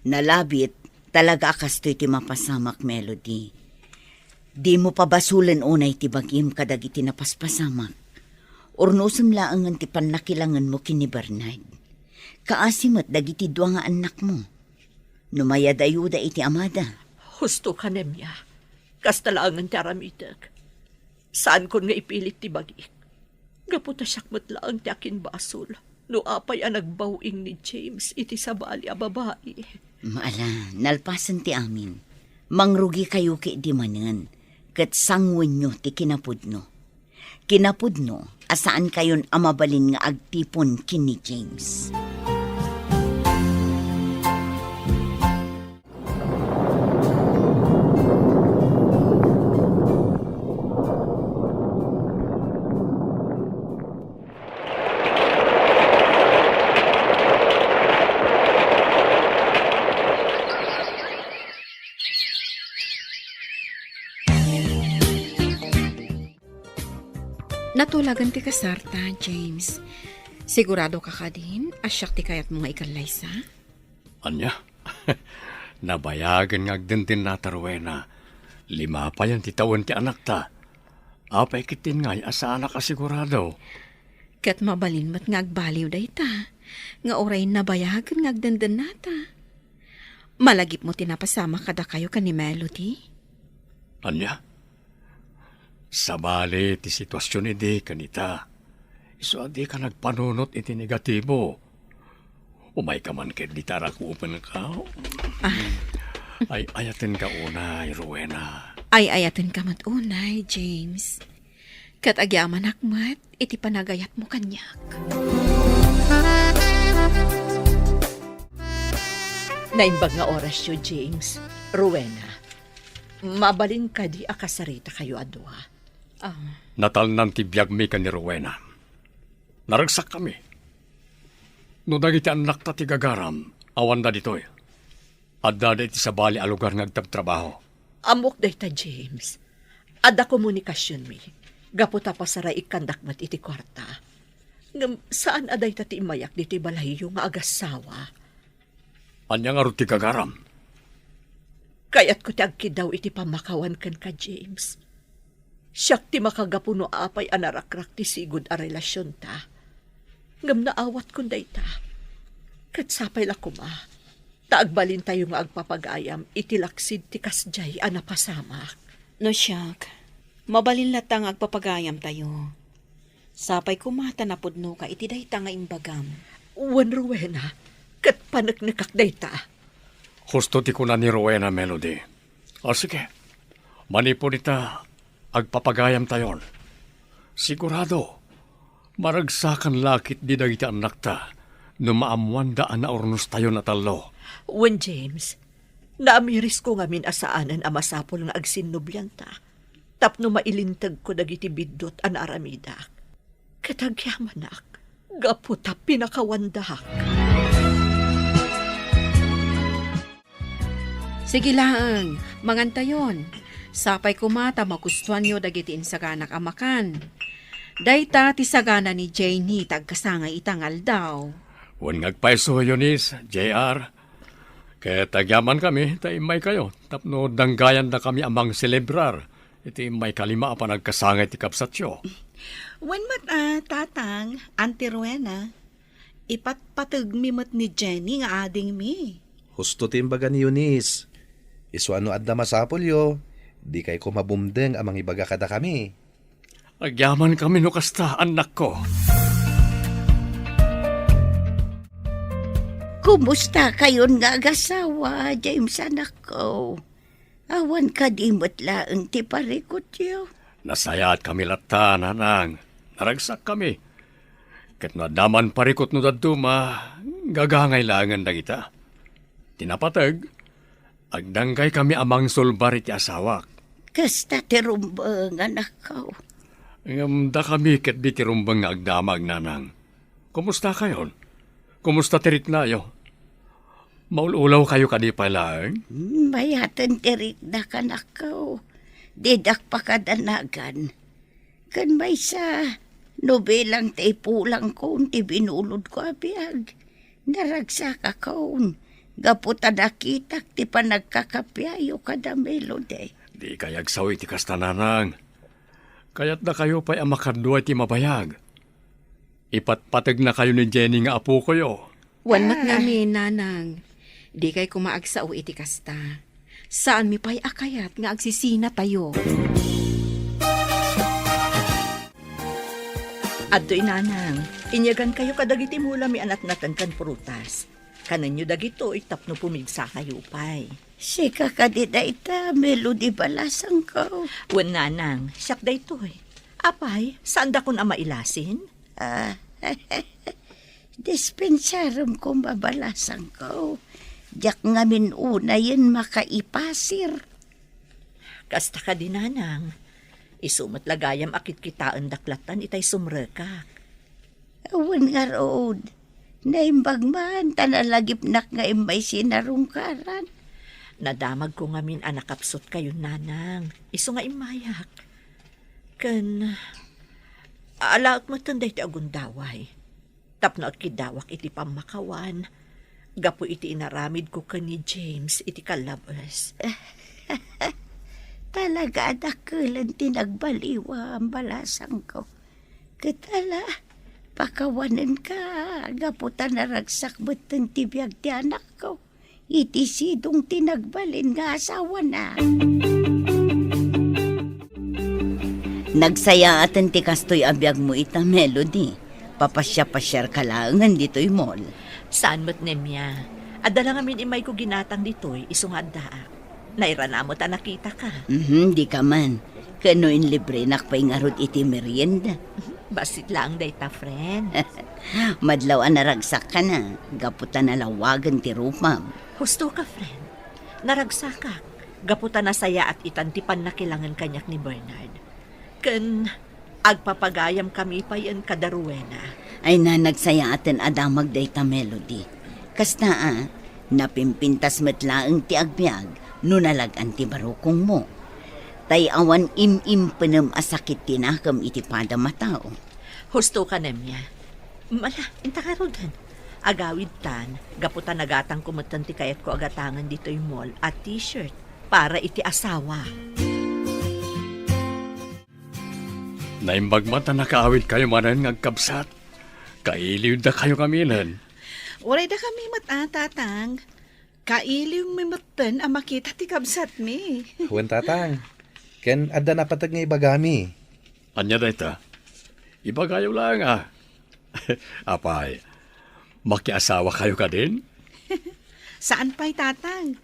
Nalabit, talaga a kastoy ti mapasamak, Melody. Dimo pabasolen unay ti bagim kadagiti napaspasamak. Urnosem laengen ti pannakilangenmo ken ni Bernard. Kaasi met dagiti dua nga annakmo. No mayadayoda iti amada. Husto ka, Nemia. Kasta laengen ti aramidek. Saankon nga ipilit ti bagik. Gapu ta siak met laeng ti akinbasol no apay a nagbaw-ing ni James iti sabali a babai. Ala, nalpasen ti amin. Mangrugikayo ketdi manen, ket sangoenyo ti kinapudno. Kinapudno a saankayon a mabalin nga agtipon ken ni James. Natulagan ti kasarta, James. Sigurado ka kadin a siak ti kayatmo nga ikallaysa? Ania? Nabayagen nga agdendennata, Rowena. Lima payen ti tawen ti anakta. Apay ketdin ngay a saanak a sigurado? Ket mabalin met nga agbaliw dayta, nga uray nabayagen nga agdendennata. Malagipmo ti napasamak kadakayo ken ni Melody? Ania? Sabali ti situasion idi kenita. Isu a dika nagpanunot iti negatibo. Umayka man ket dita rakupenka. Ah. Ay-ayatenka unay, Rowena. Ay-ayatenka met unay, James. Ket agyamanak met iti panagayatmo kaniak. Naimbag nga orasyo, James. Rowena, mabalin kadi a kasaritakayo a dua? Ah. Natalnan ti biagmi ken ni Rowena. Naragsakkami. No dagiti annakta ti gagaram, awanda ditoy. Addada iti sabali a lugar nga agtabtrabaho. Ammok dayta, James. Adda komunikasionmi. Gapu ta pasaraikkandak met iti kuarta. Ngem saan a dayta ti immayak ditoy balayyo nga agassawa. Ania ngarud ti gagaram? Kayatko ti agkiddaw iti pammakawan kenka, James. Siak ti makagapu no apay a narakrak ti sigud a relasionta. Ngem naawatkon dayta. Ket sapay la koma, ta agbalintayo nga agpapagayam iti laksid ti kasdiay a napasamak. No siak, mabalin latta nga agpapagayamtayo. Sapay koma ta napudnoka iti dayta nga imbagam. Wen, Rowena, ket paneknekak dayta. Husto ti kuna ni Rowena, Melody. O sige, manipud ita, agpapagayamtayon. Sigurado, maragsakan la ketdi dagiti annakta no maammoanda a naurnostayon a tallo. Wen, James, naamirisko ngamin a saanen a masapul nga agsinnoblianta tapno mailintegko dagiti biddut a naaramidak. Ket agyamanak, gapu ta pinakawandak. Sige laeng, mangantayon. Sapay koma ta magustuanyo dagiti insaganak a makan. Dayta ti sagana ni Janie ta agkasangay ita nga aldaw. Wen nga agpayso, Eunice, J R. Ket agyamankami ta immaykayo tapno danggayandakami a mangselebrar iti immaykalima a panagkasangay ti kabsatyo. Wen met a, Tatang, Auntie Rowena, ipatpategmi met ni Jenny nga adingmi. Husto ti imbaga ni Eunice. Isu a no adda masapulyo, dikayko mabumdeng a mangibaga kadakami. Agyamankami no kasta, annakko. Kumustakayon nga agasawa, James, anakko? Awan kadi met laeng ti parikutyo? Nasayaatkami latta, nanang. Naragsakkami. Ket no adda man parikut no dadduma, gagangay laengen dagita. Ti napateg, agdanggaykami a mangsulbar iti asawak. Kasta ti rumbeng, anakko. Ngem dakami ketdi ti rumbeng nga agdamag, nanang. Kumustakayon? Kumusta ti riknayo? Maul-ulaw kayo kadi pay laeng? Hmm, mayaten ti riknak, anakko. Didak pakadanagan. Ken maysa, no bilang ti ipulangkon ti binulodko a biag, naragsakakon gapu ta nakitak ti panagkakapiayo kada Melody. Di kay agsaw iti kasta, nanang. Kayatda kayo pay a makadua iti mabayag. Ipatpategna kayo ni Jenny nga apokoyo. Wan met ngamin, nanang. Di kay koma agsao iti kasta. Saanmi pay a kayat nga agsisina tayo. Adtoy, nanang, inyagan kayo kadagiti mulami a natnaten ken prutas. Kanenyo dagitoy tapno pumigsa kayo pay. Sika kadi dayta, Melody, balasangko. Wen, nanang, siak daytoy. Apay, saandakon a mailasin? Ah, dispensarem koma, balasangko. Diak ngamin unayen makaipasir. Kasta kadi, nanang. Isu met la gayam a kitkitaendak lattan itay sumrekak. Wen ngarud, naimbag man ta nalagipnak nga immay sinarungkaran. Nadamagko ngamin a nakapsutkayon, nanang, isu nga immayak. Ken alaek metten daytoy a gundaway tapno agkiddawak iti pammakawan gapu iti inaramidko ken ni James iti kallabes. Talaga a dakkelen ti nagbaliwam, balasangko. Ket ala, pakawanenka gapu ta naragsak metten ti biag ti anakko iti sidong ti nagbalin nga asawana. Nagsayaaten ti kastoy a biagmo ita, Melody. Papasiapasiarka laengen ditoy mall. Saan met, Nemia. Adda la ngamin immayko ginatang ditoy, isu nga addaak. Nairana met a nakitaka. Mhm, dika man. Ken no inlibrenak pay ngarud iti merienda. Bassit laeng dayta, friend. Madlaw a naragsakka na, gapu ta nalawagen ti rupam. Husto ka, friend. Naragsakak, gapu ta nasayaat itan ti pannakilangen kaniak ni Bernard. Ken agpapagayamkami payen kada Rowena. Ay na, nagsayaaten a damag dayta, Melody. Kasta a, napimpintas met laeng ti agbiag no nalag-an ti barukongmo. Tay awan im-impenem a sakit ti nakem iti padam a tao. Husto ka, Nemia. Mala, inta ngaruden. Agawidtan, gapu ta nagatangko metten ti kayatko a gatangen ditoy mall a t-shirt para iti asawa. Naimbag man ta nakaawidkayo manen nga agkabsat. Kailiwdakayo ngaminen. Uray dakami met a, Tatang. Kailiwmi metten a makita ti kabsatmi. Wen, Tatang. Ken adda napateg nga ibagami. Ania dayta? Ibagayo laeng a. Apay, makiasawakayo kadin? Saan pay, Tatang.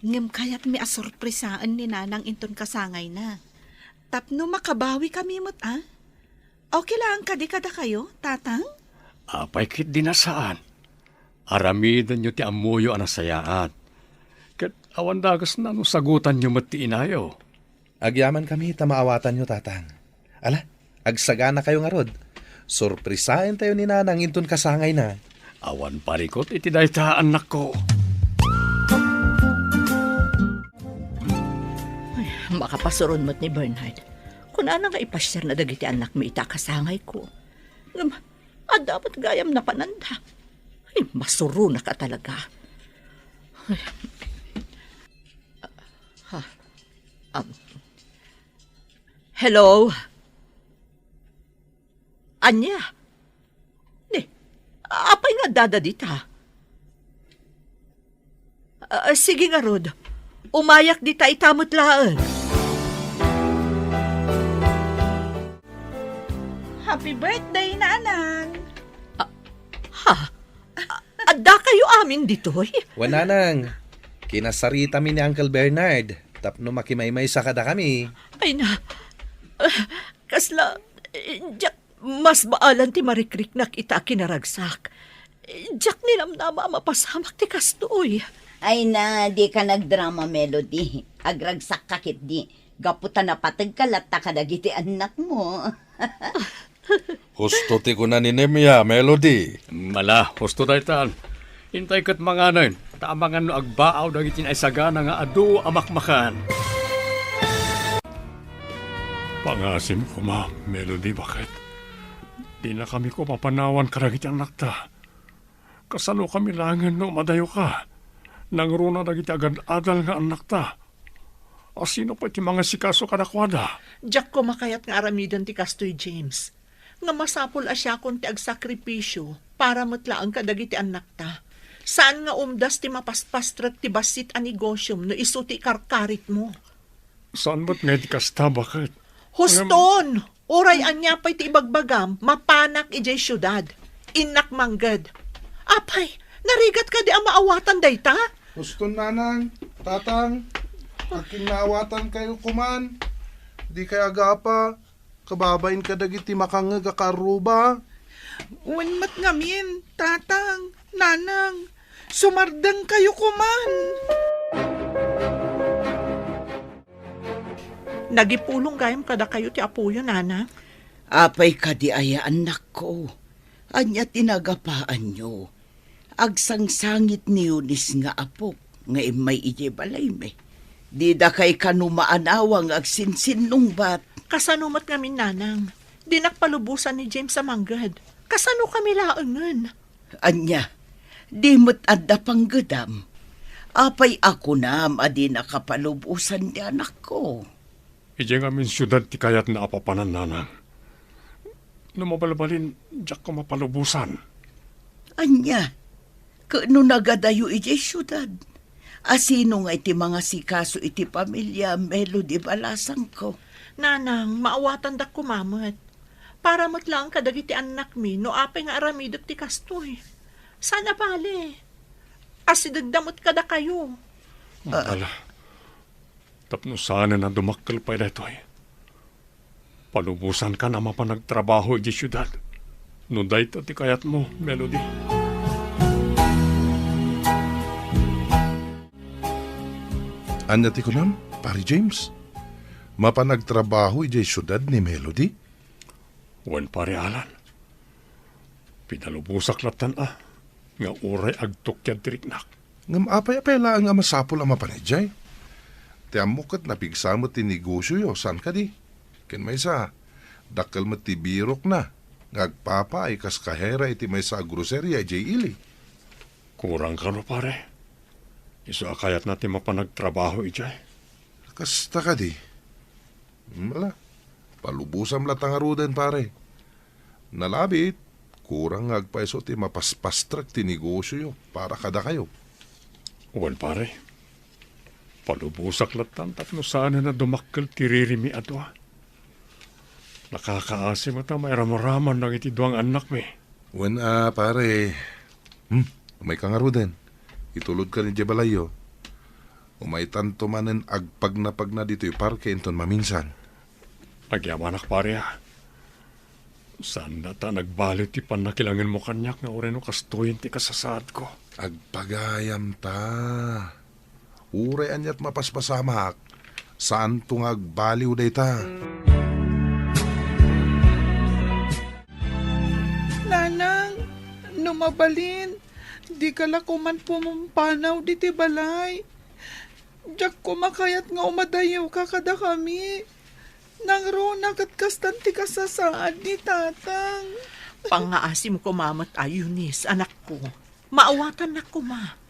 Ngem kayatmi a sorpresaen ni Nanang inton kasangayna. Tapno makabawikami met a. Okay laeng kadi kadakayo, Tatang? Apay ketdi a saan. Aramidenyo ti ammoyo a nasayaat. Ket awan dagesna no sagutanyo met ti inayo. Agyamankami ta maawatanyo, Tatang. Ala, agsaganakayo ngarud. Sorpresaentayo ni Nanang inton kasangayna. Awan parikut iti dayta, annakko. Ay, makapasuron met ni Bernard. Kunana nga ipasiarna dagiti annakmi ita kasangayko. Ngem, adda met gayam napananda. Ay, masuronaka talaga. Ay. Ha? Um, hello? Ania? Ni, apay nga addada dita? Ah, sige ngarud. Umayak dita ita met laeng. Happy birthday, Nanang! Ah, ha? A-, adda kayo amin ditoy? Wen, Nanang. Kinasaritami ni Uncle Bernard tapno makimaymaysa kadakami. Ay na, ah, kasla, eh, diak mas baalan ti marikriknak ita a kinaragsak. Eh, diak ninamnama a mapasamak ti kastoy. Ay na, dika nagdrama, Melody. Agragsakka ketdi. Gapu ta napategka latta kadagiti annakmo. Husto ti kuna ni Nemia, Melody. Mala, husto daytan. Intay ket manganen. Ta amangan no agbaaw dagiti naisagana nga adu a makmakan. Pangaasim koma, Melody, baket dinakami ko mapanawan kadagiti annakta. Kasano kami laengen no madayoka? Nangruna dagiti agad-adal nga annakta. Asino pay ti mangasikaso kadakuada? Diak koma kayat nga aramiden ti kastoy, James. Nga masapul a siakon ti agsakripisio para met laeng kadagiti annakta. Saan nga umdas ti mapaspastrek ti bassit a negosiom no isu ti ikarkaritmo. Saan met nga iti kasta, baket? Huston! Uray ania pay ti ibagbagam, mapanak idiay siudad. Innak mangged. Apay, narigat kadi a maawatan dayta? Huston, nanang, tatang, akinnaawatan kayo kuman. Di kay agapa, kababain kadagiti makangngeg a karruba. Wen met ngamin, tatang, nanang, sumardeng kayo kuman. Nagipulong gayam kadakayo ti apoyo, nanang. Apay kadi aya, annakko? Ania ti nagapaanyo? Agsangsangit ni Eunice nga apok nga immay idiay balaymi. Dida kay kano maanawa nga agsinsinnungbat. Kasano met ngamin, nanang? Dinak palubosan ni James a mangged. Kasano kami laengen? Ania, di met adda panggedam? Apay a kunam a dinaka palubosan ti anakko? Idiay ngamin siudad ti kayatna a papanan, nanang. No mabalbalin, diak koma palubosan. Ania, ket no nagadayo idiay siudad, asino nga iti mangasikaso iti pamilia, Melody Balasangko? Nanang, maawatandak koma met. Para met laeng kadagiti annakmi no apay nga aramidek ti kastoy. Saan a bale. Asidegda met kadakayo. Ah. Ala, tapno saanen a dumakkel pay daytoy. Palubosankan a mapan agtrabaho idiay siudad. No dayta ti kayatmo, Melody. Ania ti kunam, Pare James? Mapan agtrabaho idiay siudad ni Melody? Wen, Pare Alan. Pinalubosak lattan a, nga uray agtukiad ti riknak. Ngem apay a pay laeng a masapul a mapan idiay? Ti ammok ket napigsa met ti negosioyo, saan kadi? Ken maysa, dakkel met ti birokna nga agpapaay kas kahera iti maysa a groseria idiay ili. Kurang kano, pare? Isu a kayatna ti mapan agtrabaho idiay. Kasta kadi? Ala, palubosam latta ngaruden, pare. Nalabit, kurang nga agpayso ti mapaspastrek ti negosioyo para kadakayo. Wen, pare. Palubosak lattan tapno saanen a dumakkel ti ririmi a dua. Nakakaasi met a mairamraman dagiti dua nga annakmi. Wen a, pare. Hmm, umayka ngaruden. Itulodkan idiay balayyo. Umaytanto manen agpagnapagna ditoy parke inton maminsan. Agyamanak, pare, a. Saan dayta a nagbali ti pannakilangenmo kaniak nga uray no kastoyen ti kasasaadko. Agpagayam ta. Uray aniat mapaspasamak, saanto nga agbaliw dayta. Nanang, no mabalin, dika la koman pumampanaw diti balay. Diak koma kayat nga umadayewka kadakami. Nangruna ket kastan ti kasasaad ni Tatang. Pangngaasim koma met a, Eunice, anakko. Maawatannak koma.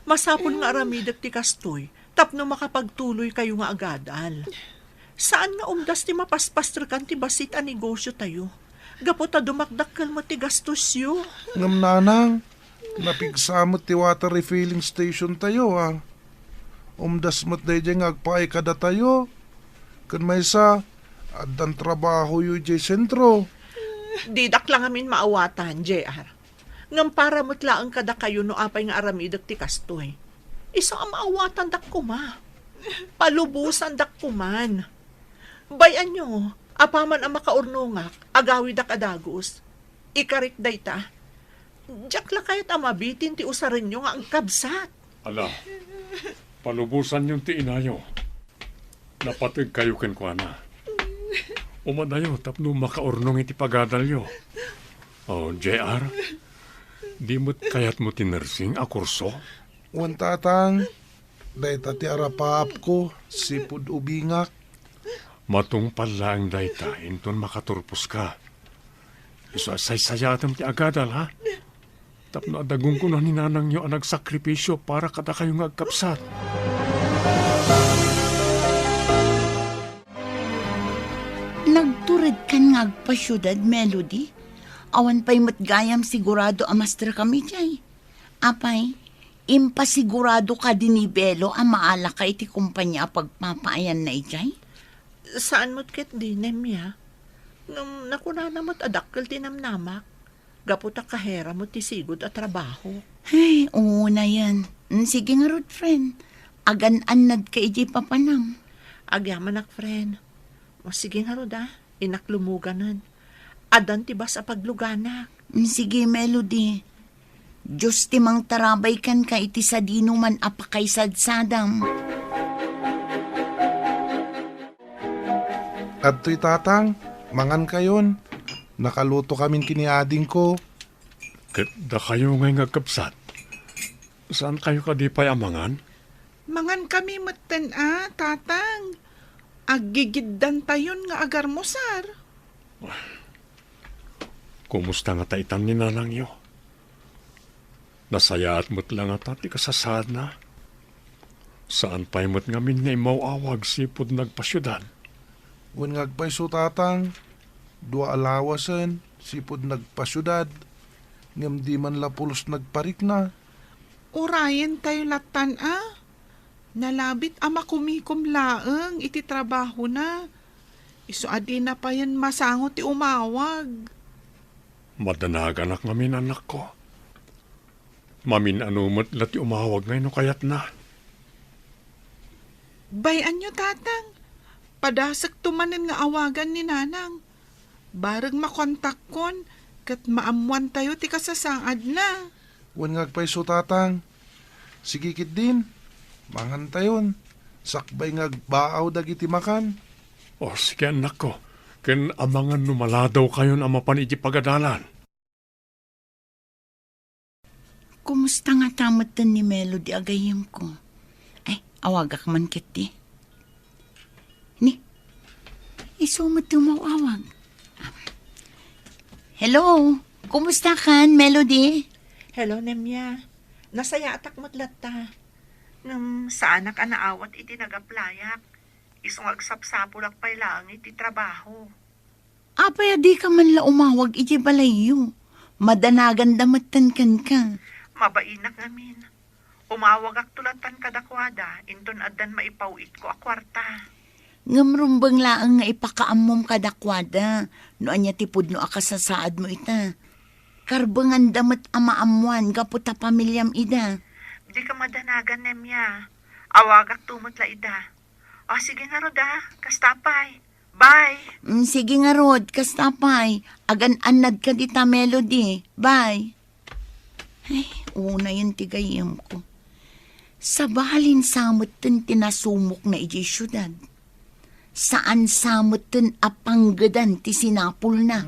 Masapul nga aramidek ti kastoy tapno makapagtuloykayo nga agadal. Saan nga umdas ti mapaspastrekan ti bassit a negosiotayo gapu ta dumakdakkel met ti gastosyo. Ngem, nanang, napigsa met ti water refilling stationtayo, a. Umdas met daydiay nga agpaay kadatayo. Ken maysa, addan trabahoyo idiay sentro. Didak la ngamin maawatan, J R. Ngem para met laeng kadakayo no apay nga aramidek ti kastoy. Isu a maawatandak koma. Palubosandak koman. Bay-anyo, apaman a makaurnongak, agawidak a dagus. Ikarik dayta. Diak la kayat a mabitin ti usarenyo nga agkabsat. Ala, palubosanyon ti inayo. Napategkayo kenkuana. Umadayo tapno makaurnong iti pagadalyo. O, J R, di met kayatmo ti nursing a kurso? Wen, Tatang, dayta ti arapaapko, sipud ubingak. Matungpal laeng dayta, inton makaturposka. Isu a saysayaatem ti agadal, ha? Tapno adda gunggonan ni nanangyo a nagsakripisio para kadakayo nga agkabsat. Nagturedkan nga agpasiudad, Melody? Awan pay met gayam sigurado a masterkam idiay. Apay, impasigurado kadi ni Belo a maalaka iti kompania a pagpapaayanna idiay? Saan met ketdi, Nemia. Ngem nakunana met a dakkel ti namnamak, gapu ta kahera met ti sigud a trabaho. Ay, unayen. Mm, sige ngarud, friend. Agan-annadka idiay papanam. Agyamanak, friend. O, sige ngarud, a. Innak lumuganen. Addan ti bas a pagluganak. Mm, sige, Melody. Dios ti mangtarabay kenka iti sadinoman a pakaisadsadam. Adtoy, Tatang, mangankayon. Nakalutokamin ken ni adingko. Ket dakayo ngay nga agkabsat, saankayo kadi pay a mangan? Mangankami metten a, Tatang. Aggigiddantayon nga agarmusar. Kumusta ngata itan ni nanangyo? Nasayaat met la ngata ti kasasaadna? Saan pay met ngamin nga immaw-awag sipud nagpasiudad? Wen nga agpayso, Tatang, dua a lawasen sipud nagpasiudad, ngem di man la pulos nagparikna. Urayentayo lattan a. Nalabit a makumikom laeng iti trabahona. Isu a dina payen masango ti umawag. Madanaganak ngamin, anakko. Mamin-ano met la ti umawag ngay no kayatna. Bay-anyo, Tatang. Padasekto manen nga awagan ni Nanang. Bareng makontakkon ket maammoantayo ti kasasaadna. Wen nga agpayso, Tatang. Sige ketdin, mangantayon. Sakbay nga agbaaw dagiti makan. O, sige, annakko. Ken amangan no maladawkayon a mapan iti pagadalan. Kumusta ngata metten ni Melody a gayyemko? Ay, awagak man ketdi. Ni, isu met ti umaw-awag. Hello, kumusta kan, Melody? Hello, Nemia. Nasayaatak met latta. Ngem saanak a naawat iti nagaplayak. Isu nga agsapsapulak pay laeng iti trabaho. Apay a dika man la umawag idiay balayyo? Madanaganda metten kenka. Mabainak ngamin. Umawagakto lattan kadakuada, inton addan maipaw-itko a kuarta. Ngem rumbeng laeng nga ipakaammom kadakuada no ania ti pudno a kasasaadmo ita. Karbenganda met a maammoan gapu ta pamiliam ida. Dika madanagan, Nemia. Awagakto met la ida. O, sige ngarud, a. Kasta pay. Bye. Mm, sige ngarud, kasta pay. Agan-annadka dita, Melody. Bye. Ay, unayen ti gayyemko. Sabalin sa metten ti nasumokna idiay siudad. Saan sa metten a panggedan ti sinapulna.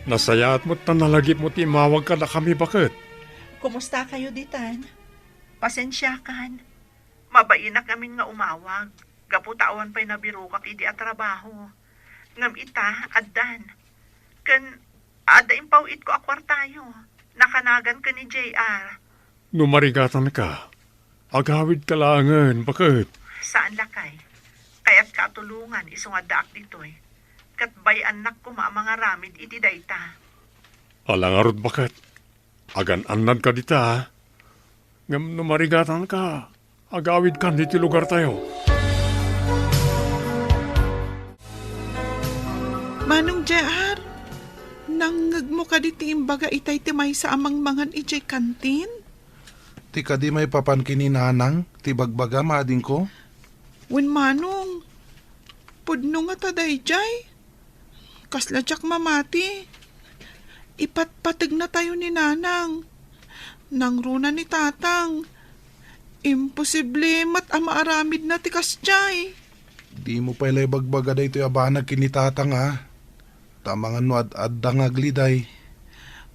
Nasayaat met ta nalagipmo ti immawag kadakami, baket. Kumustakayo ditan? Pasensiakan. Mabainak ngamin nga umawag, gapu ta awan pay nabirokak idi a trabaho. Ngem ita, addan. Ken adda impaw-itko a kuartayo. Nakanagan ken ni J R. No marigatanka, agawidka laengen, baket. Saan, lakay. Kayatka a tulongan isu nga addaak ditoy. Ket bay-annak koma a mangaramid iti dayta. Ala ngarud, baket. Agan-annadka dita, a. Ngem no marigatanka, agawidkan ditoy lugartayo. Manong J R, nangngegmo kadi ti imbaga itay ti maysa a mangmangan idiay kantin? Ti kadi maipapan ken ni Nanang ti ibagbagam, adingko? Wen, Manong, pudno ngata daydiay. Kasla diak mamati. Ipatpategnatayo ni Nanang. Nangruna ni Tatang. Imposible met a maaramidna ti kasdiay. Dimo pay la ibagbaga daytoy a banag ken ni Tatang, a. Ta amangan no ad-adda nga agliday.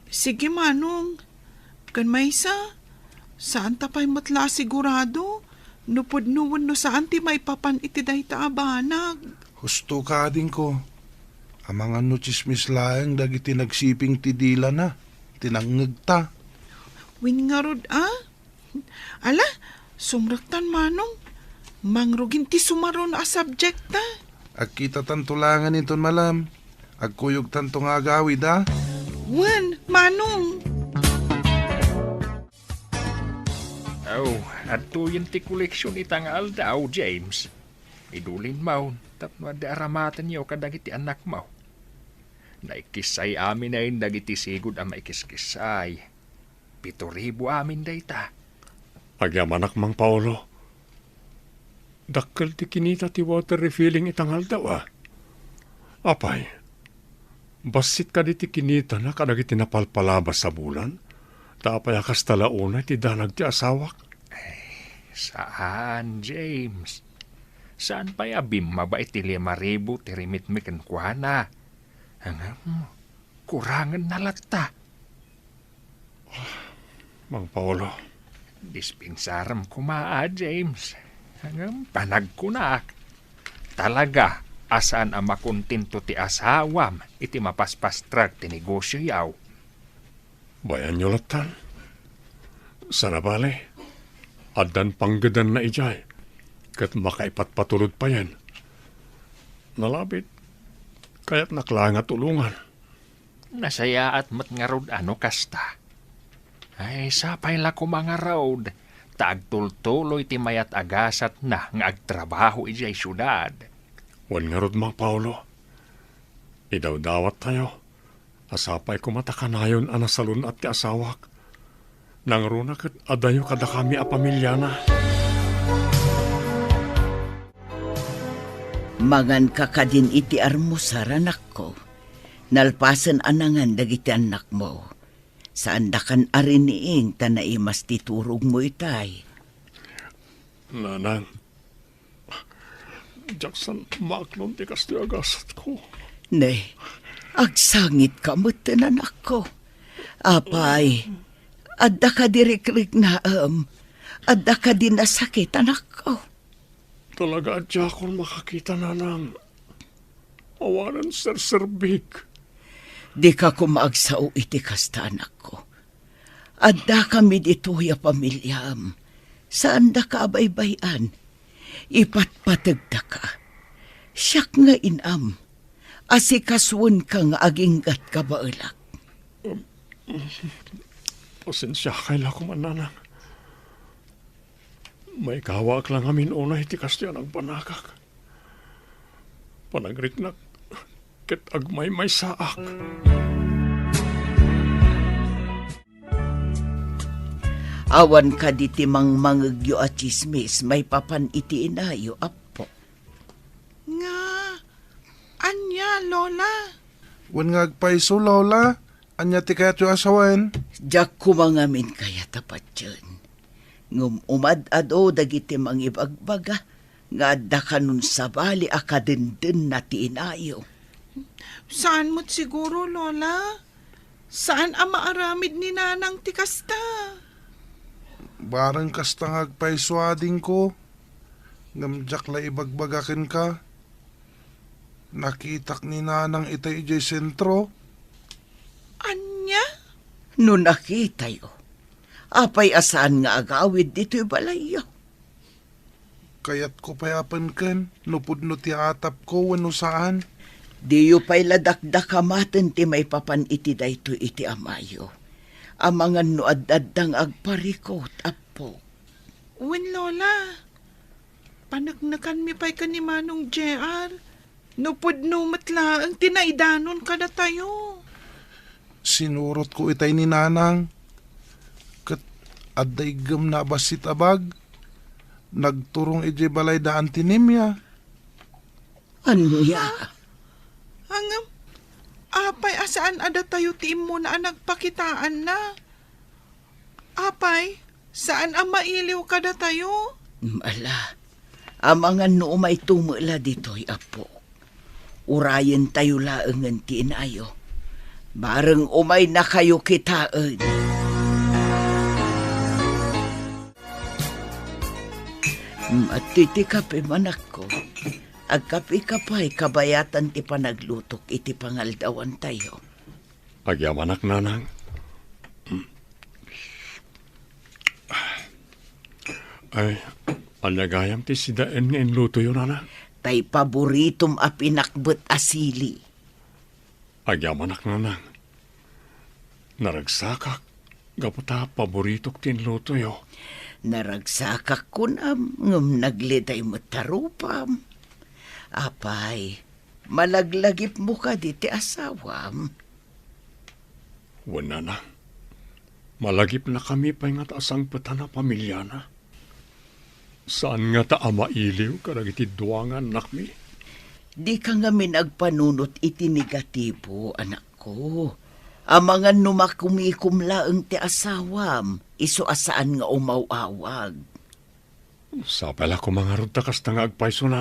Sige, Manong. Ken maysa, saan ta pay met la a sigurado no pudno wenno saan ti maipapan iti dayta a banag. Husto ka, adingko. Amangan no tsismis laeng dagiti nagsiping ti dilana, ti nangngegta. Wen ngarud, a? Ala, sumrektan, Manong. Mangrugin ti sumaruno a subject ta. Agkitatanto laengen inton malam. Agkuyogtanto nga agawid, a? Wen, Manong. Oh, adtoyen ti koleksion ita nga aldaw, James. Idulin maon, tapno adda aramatenyo kadagiti annakmo. Naikissay aminen dagiti sigud a maikiskissay. Pito ribu amin dayta. Agyamanak, Mang Paolo. Dakkel ti kinita ti water refilling ita nga aldaw, a? Apay, bassit kadi ti kinitana kadagiti napalpalabas a bulan? Ta apay a kasta la unay ti danag ti asawak? Ay, saan, James. Saan pay a bimmaba iti lima ribu ti remitmi kenkuana. Ngem, kurangenna latta. Mang Paolo. Dispensarem koma, a, James. Ngem panagkunak, talaga a saan a makontento ti asawam iti mapaspastrag ti negosioyo. Bayanyo lattan. Sana bale, addan panggedanna idiay, ket makaipatpatulod payen. Nalabit, kayatnak laeng a tulongan. Nasayaat met ngarud a no kasta. Ay, sapay la koma ngarud, ta agtultuloy ti mayat a gasatna nga agtrabaho idiay siudad. Wen ngarud, Mang Paolo, idawdawattayo a sapay koma ta kanayon a nasalun-at ti asawak. Nangruna ket adayo kadakami a pamiliana. Manganka kadin iti armusar, anakko. Nalpasen a nangan dagiti annakmo. Saandakan a riniing ta naimas ti turogmo itay. Nanang, diak saan maaklon ti kastoy a gasatko. Ne, agsangitka metten, anakko. Apay, adda kadi rikriknaem? Adda kadi nasakit, anakko? Talaga a diakon makakita, nanang. Awanen serserbik. Dika koma agsao iti kasta, anakko. Addakami ditoy a pamiliam. Saandaka a baybay-an. Ipatpategdaka. Siak nga inam. Asikasuenka nga aginggat kabaelak. Pasensiakay la koma, nanang. Maikawaak la ngamin unay ti kastoy a nagbanagak. Panagriknak ket agmaymaysaak. Awan kadi ti mangmangegyo a tsismis maipapan iti inayo, Appo? Nga, ania, Lola? Wen nga agpayso, Lola. Ania ti kayatyo a sawen? Diak koma ngamin kayat a patien. Ngem umad-ado dagiti mangibagbaga nga adda kanon sabali a kadendenna ti inayo. Saan met siguro, Lola? Saan a maaramid ni Nanang ti kasta? Bareng kasta nga agpayso, adingko. Ngem diak la ibagbaga kenka. Nakitak ni Nanang itay idiay sentro. Ania? No nakitayo, apay a saan nga agawid ditoy balayyo? Kayatko pay a penken no pudno ti atapko wenno saan. Diyo pay la dakdakamaten ti maipapan iti daytoy iti amayo. Amangan no ad-adda nga agparikut, Appo. Wen, Lola. Paneknekanmi pay ken ni Manong J R no pudno met laeng ti naidanon kadatayo. Sinurotko itay ni Nanang, ket adda iggemna a bassit a bag. Nagturong idiay balay da Auntie Nimia. Ania? Ngem, apay a saan a datayo ti immuna a nagpakitaanna? Apay, saan a mailiw kadatayo? Ala, amangan no umayto met la ditoy, Appo. Urayentayo laengen ti inayo. Bareng umaynakayo kitaen. Mm, adtoy ti kape, manakko. Agkapeka pay kabayatan ti panaglutok iti pangaldawantayo. Agyamanak, nanang. Ay, ania gayam ti sidaen nga inlutoyo, nanang? Tay paboritom a pinakbet a sili. Agyamanak, nanang. Naragsakak gapu ta paboritok ti inlutoyo. Naragsakak kunam, ngem nagliday met ta rupam. Apay, malaglagipmo kadi ti asawam? Wen, nanang. Malagipnakami pay ngata a sangpetan a pamiliana. Saan ngata a mailiw kadagiti dua nga annakmi. Dika ngamin agpanunot iti negatibo, anakko. Amangan no makumikom laeng ti asawam, isu a saan nga umaw-awag. Sapay la koma ngarud ta kasta nga agpayso,